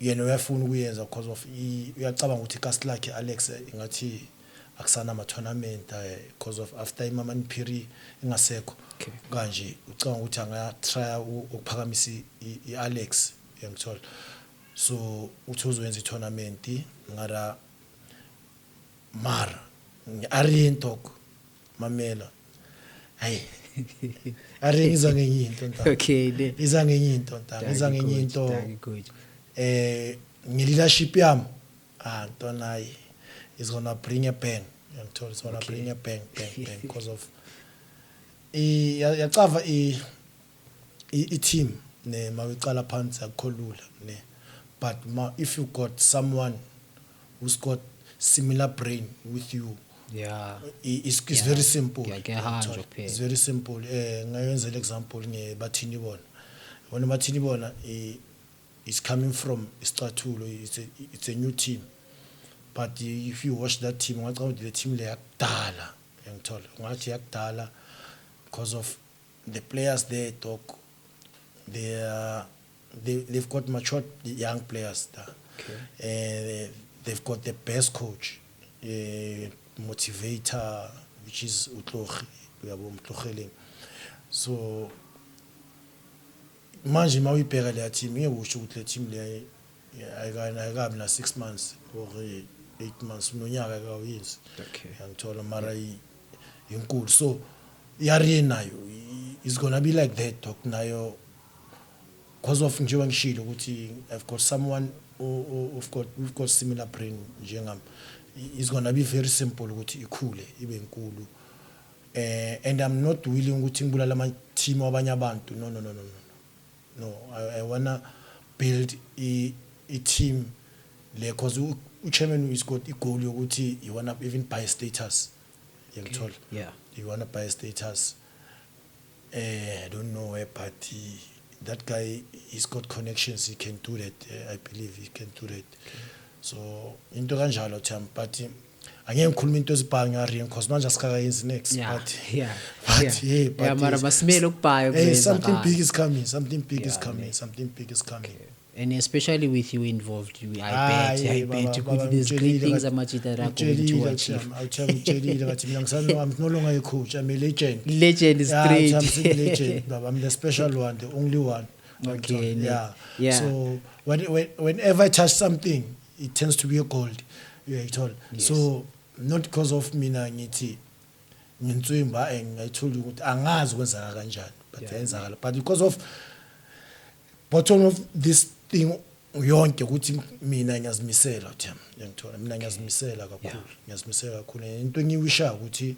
yena uyafuna ukuyenza because of uyacabanga ukuthi ikasi lakhe Alex ingathi akusana ama tournament, because of after iMamani Phiri ingasekho kanje, ucabanga ukuthi anga try ukuphakamisa iAlex, uyangithola. So uthi uzoyenza i-tournament ngara mara ngi-Arieng dog, mamela, hayi, Arieng iza ngenye into, ntanga. Okay ne. Iza ngenye into, ntanga, iza Dankie, ngenye coach, into. Dankie, coach. Nge-leadership yami, ah ntwana, hayi, is gonna bring a bang, uyangithola, it's gonna bring a bang bang bang because of yacava i-team ne mawuqala phansi akukho lula ne, but ma if you got someone who's got similar brain with you, it's very simple. Kuyahanjwa Uyangithola? Kuphela. It's very simple. Ngayenzela example ngebathini bona, bona bathini bona, is coming from isicathulo, it's a new team, but if you watch that team, ungacabanga ukuthi le team le yakudala, uyangithola, ungathi yakudala because of the players there, dog. They've got matured young players there. They've got the best coach. motivator, which is uTlogi, uyabo, Mtlogeleng. So manje mawuyibheka leya team, ngeke usho ukuthi le team leya ayikabi na 6 months or 8 months, nonyaka akawuyenzi. Yangithola, mara inkulu. So i-area nayo is gonna be like that, dog, nayo, because of njengoba ngishilo ukuthi I've got someone who've got similar brain njengami. It's gonna be very simple ukuthi ikhule ibe inkulu, and I'm not willing ukuthi ngibulale ama team wabanye abantu. No, no, no, no, no, no. I wanna build i team le, because u-chairman is got i-goal yokuthi you wanna even buy status, yangithola? Yeah. You wanna buy status. I don't know where, but that guy, he's got connections, he can do that. I believe he can do that. So into kanjalo, Tham, but angeke ngikhulume into ezibhanga nge-area because manje asikakayenzi next, but but yeah, but Yeah, mara basimele ukubhaya. Hey, something big is coming, something big is coming, Ne. Something big is coming. And especially with you involved, I Ah, bet, yeah, I bet baba, ukuthi baba, there's great ngitshelile things amajita that are going to ngitshelile, achieve. Tham, ngitshelile ngathi mina I'm no longer a coach, I'm a legend. Legend is Yeah, straight. I'm still legend, baba. I'm the special one, the only one. Okay, ne. Yeah. So whenever I touch something, it tends to be a gold. Yeah, it all. Yes. So not because of mina ngithi nginswimba and I told you ukuthi angazi kwenzeka kanjani, but yenzakala. But because of bottom of this thing yonke ukuthi mina ngiyazimisela, Themba, ngiyangithola, mina ngiyazimisela kakhulu, ngiyazimisela kakhulu. Into engiwisha ukuthi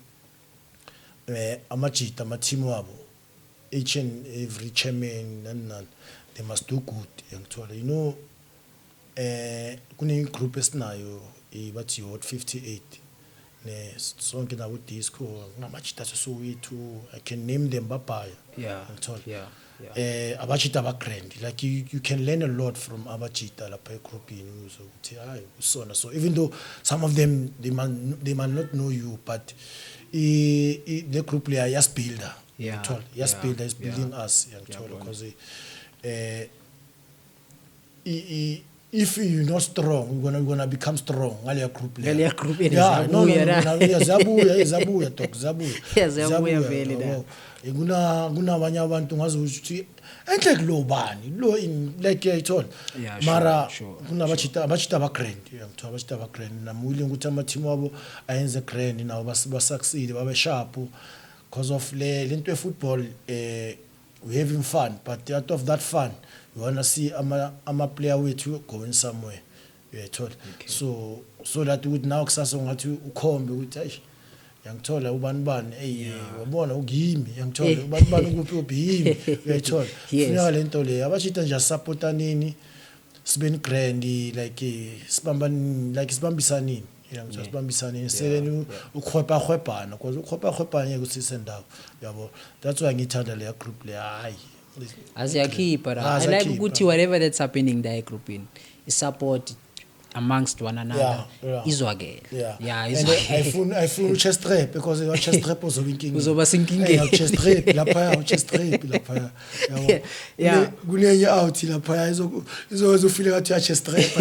amajita, ama team wabo, each and every chairman nani nani, they must do good, ngiyangithola. Kune group esinayo, bathi Hot 58 ne, sonke nabo disco, kunamajita aseSoweto, I can name them, babhaya, ngiyangithola. Abajita aba grand, like you can learn a lot from abajita lapha egroupini, uzwe ukuthi hayi usona. So even though some of them, they might not know you, but the group leya yasibuilda, ngiyangithola, yasibuilda, is building us, ngiyangithola, because if you're not strong, you're gonna become strong ngaleya group leya. Ngaleya group ene. Yeah, no, no, ziyabuya no, la. no, yeah, ziyabuya, ziyabuya, dog, ziyabuya. Yeah, ziyabuya vele la. Yabo. Kunabanye abantu ngazi ukuthi enhle kulo bani lo in like, uyayithola? Yeah, sure, Mara kunabajita, abajita aba grand, uyangithola, abajita aba grand. Nami willing ukuthi ama team wabo ayenze grand nawo, basucceed, babe sharp, because of le lento ye football, we having fun, but out of that fun we wanna see ama player wethu going somewhere, uyayithola? So that ukuthi nawe kusasa ungathi ukhombe ukuthi ayish, yangithola, ubani bani, ey, wabona ukuyimi, yangithola, ubani bani ukuphi uphi yimi, uyayithola? Yes. Funeka lento le, abashita nje supportanini, sibeni grand, like sibambani, like sibambisanini, uyangithola? Sibambisanini seleni ukhwepa khwebhana, because ukhwepa khwebhana ngeke usisendawo, yabo. That's why ngithanda leya group le, hayi. Aziyakhipha la. Ah, I like ziyakhipha. ukuthi whatever that's happening there egroupini, i-support amongst one another izwakele. And Izwakele. ayifuni u-chest strap, because u-chest strap uzoba inkinga. Uzoba senkingeni. U-chest strap laphaya, u-chest strap laphaya, yabo. Kunenye out laphaya izofile ngathi uya-chest strap,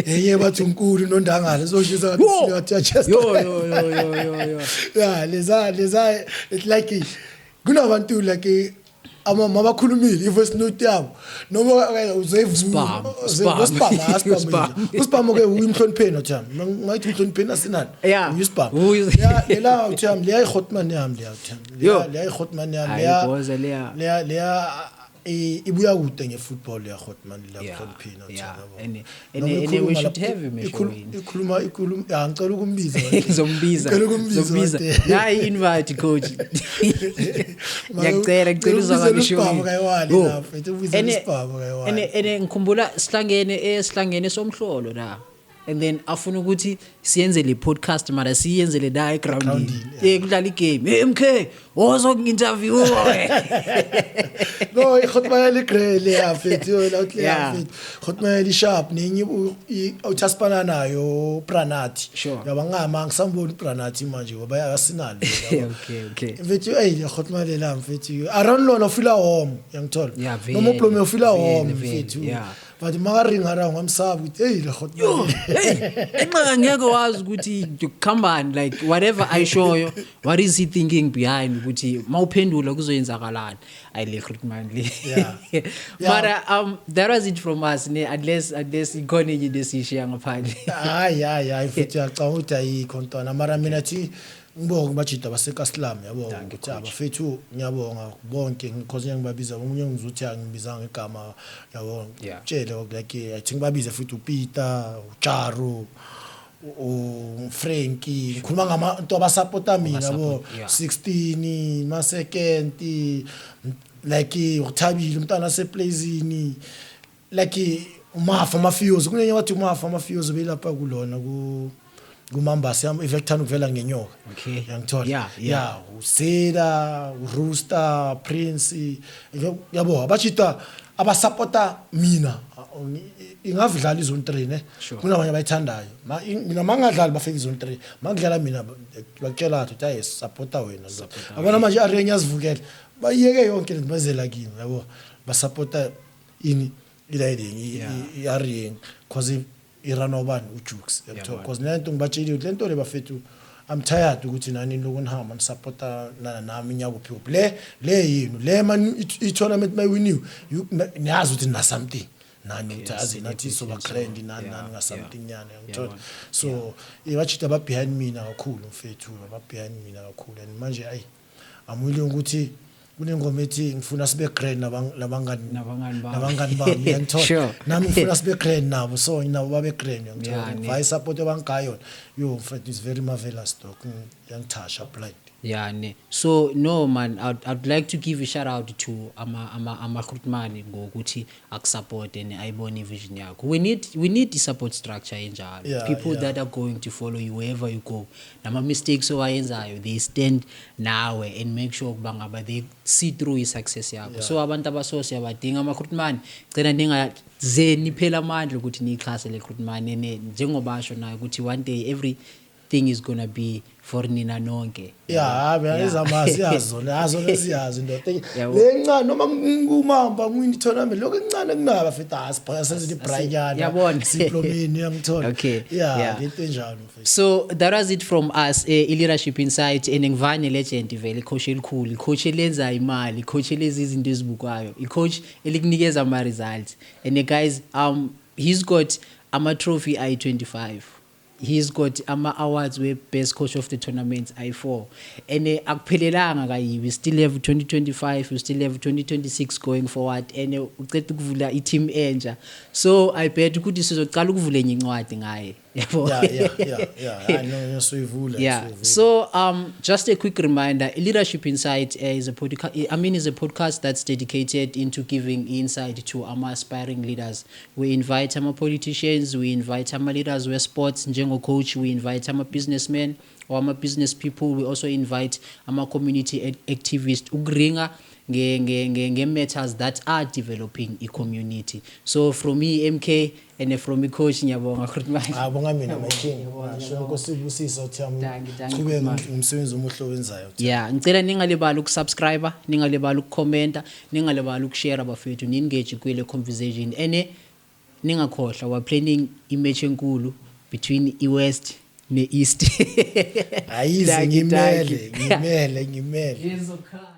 enye bathi unkulu nondangala, izoshisa ngathi ufile ngathi uya-chest Yo, strap. yo, yo, yo, yo, yo. Yeah, leza it's like kunabantu like ama mabakhulumile i-voice note yabo noma Spam, spam. uzoyivuma. Spam. Uspam ke uyimhlonipheni, uthami ngathi umhlonipheni asinani. Uyispam. Ya, lela uthami, leya ihotman yami leya, uthami. Yo. Leya ihotman yami. Hayi, Leya boza leya. Leya ibuya kude ngefootball leya hotman leya, mhlonipheni, uthami. And we should have him eshowini. Ikhuluma, ya, ngicela ukumbiza. Ngizombiza. Ngicela ukumbiza. Ngizombiza. Wade. Nayi invite, coach. Ngiyacela, ngicela uzwakale Umbizela eshowini. usibhamu kayiwani Yo. lapha, ethi ubizela usibhamu kayiwani. Ene ngikhumbula sihlangene somhlolo la. And then afuna ukuthi siyenze le podcast, mara siyenzele la egroundini. Egroundini, yeah. Kudlala igame. Hey MK, wozoku-interview. No, ikhotman ligrey leya mfethu, yo, la uthi leya mfethu khotman li sharp, nenye uthasipana nayo Pranathi. Yaba ngama ngisambona uPranathi manje ngoba asinalo, yabo. Okay. Mfethu, ey, khotman lela mfethu, around lona ufila home, yangithola? Yeah, Noma vele, uPlome ufila vele, home vele, mfethu. yeah. But makaringa ra ngamsaba ukuthi hey le hot. Yo, hey, enxa ngeke wazi ukuthi kukhambani, like whatever ayishoyo, what is he thinking behind, ukuthi mawuphendula kuzoyenzakalani. Ayi, le man le. Mara that was it from us ne, unless ikhona enye into esiyishiya ngaphandle. Hayi, hayi, hayi, futhi uyacabanga ukuthi ayikho, ntwana, mara mina thi ngibonga kubajida basekasilam, yabo, ukuthi abafethu, ngiyabonga bonke, because ngibabiza omunye ngizothi angibizanga igama, yabo. Tshele like athi ngibabize futhi uPeter, uCharo, uFrankie, ngikhuluma ngabantu abasupporta mina, yabo. 16 ma-second, like uthabile umntwana seplazini, like umafa amafiyozi, kunenye wathi umafa amafiyozi belapha kulona ku kumambasi yami ivekuthanda ukuvela ngenyoka. Yangithola? Yeah. Yeah, usela uRooster Prince, yabo, abachita abasupporta mina, ingavudlala izone 3 ne. Kunabanye abayithandayo. Mina mangadlali bafika izone 3, mangidlala mina bakutshela ukuthi hayi, supporta wena. Yabona manje arena yazivukela, bayiyeke yonke lento bazela kimi, yabo, basupporta ini, i-riding, i-arena, cause irana ubani, uJukes, yabona, cause lento ngibatshelile ukuthi lento le, bafethu, I'm tired ukuthi nani lokhu nihamba nisupporta nami nyakuphi kuphi, le yini le man, i-tournament mayiwiniwe niyazi ukuthi nina something nani, ukuthi azi nathi soba grand nani nani nga something nyana, ngithola. So ibachita ba behind mina kakhulu, mfethu, ba behind mina kakhulu, and manje ayi, I'm willing ukuthi kunengoma ethi ngifuna sibe grand nabangani. Nabangani bami. Nabangani bami, uyangithola? Nami ngifuna sibe grand nabo, so nabo babe grand, uyangithola? Vayi support abangayo yo, mfethu, is very marvelous dog, yangithasha blind. Yeah ne. So no man, I'd like to give a shout out to ama Grootman ngokuthi akusupport and ayibone vision yakho. We need the support structure enjalo. People that are going to follow you wherever you go. Nama mistakes owayenzayo, they stand nawe and make sure ukuba ngaba they see through i success yakho. So abantu abaso siyabadinga ama Grootman. Cela ningaze niphela amandla ukuthi niyixhase le Grootman ne, njengoba asho naye ukuthi one day everything is going to be for nina nonke. Ya, mina izama siyazi zona, yazo lesiyazi indoda. Yabo. Le ncane noma ngumamba ngwini tournament, lokho encane kunaba mfethu, asibhaya senze ibrayana. Yabona. Siplomini, uyangithola? Yeah, lento enjalo, mfethu. So that was it from us, i-Leadership Insight, and ngivane legend vele, coach elikhulu, coach elenza imali, coach elezi izinto ezibukwayo, i-coach elikunikeza ama results. And guys, he's got ama trophy ayi-25. He's got ama awards we best coach of the tournament ayi-4. And akuphelelanga kayibi, we still have 2025, we still have 2026 going forward, and uceda ukuvula i-team entsha. So I bet ukuthi sizoqala ukuvula enye incwadi ngaye. Yabo? Yeah, I know soyivula. Soyivula. So just a quick reminder, Leadership Insight is a podcast, I mean, is a podcast that's dedicated into giving insight to our aspiring leaders. We invite our politicians, we invite our leaders we sports, njengo coach, we invite our businessmen or our business people, we also invite our community activists ukuringa nge matters that are developing a community. So from me, MK, and from me, coach, ngiyabonga Grootman. Ah, bonga mina, my king. Sho Nkosi ibusisa uthi yami. Thank you, thank you, Qhubeka Grootman. ngomsebenzi omuhle owenzayo. Yeah, ngicela ningalibali ukusubscribe, ningalibali ukucomment, ningalibali ukushare, bafethu, ni-engage kwele conversation. Ene ningakhohlwa, we're planning imatch enkulu between iWest ne-East. Ayize. Thank you, thank Ngimele, you. ngimele, ngimele. Ngizokhala.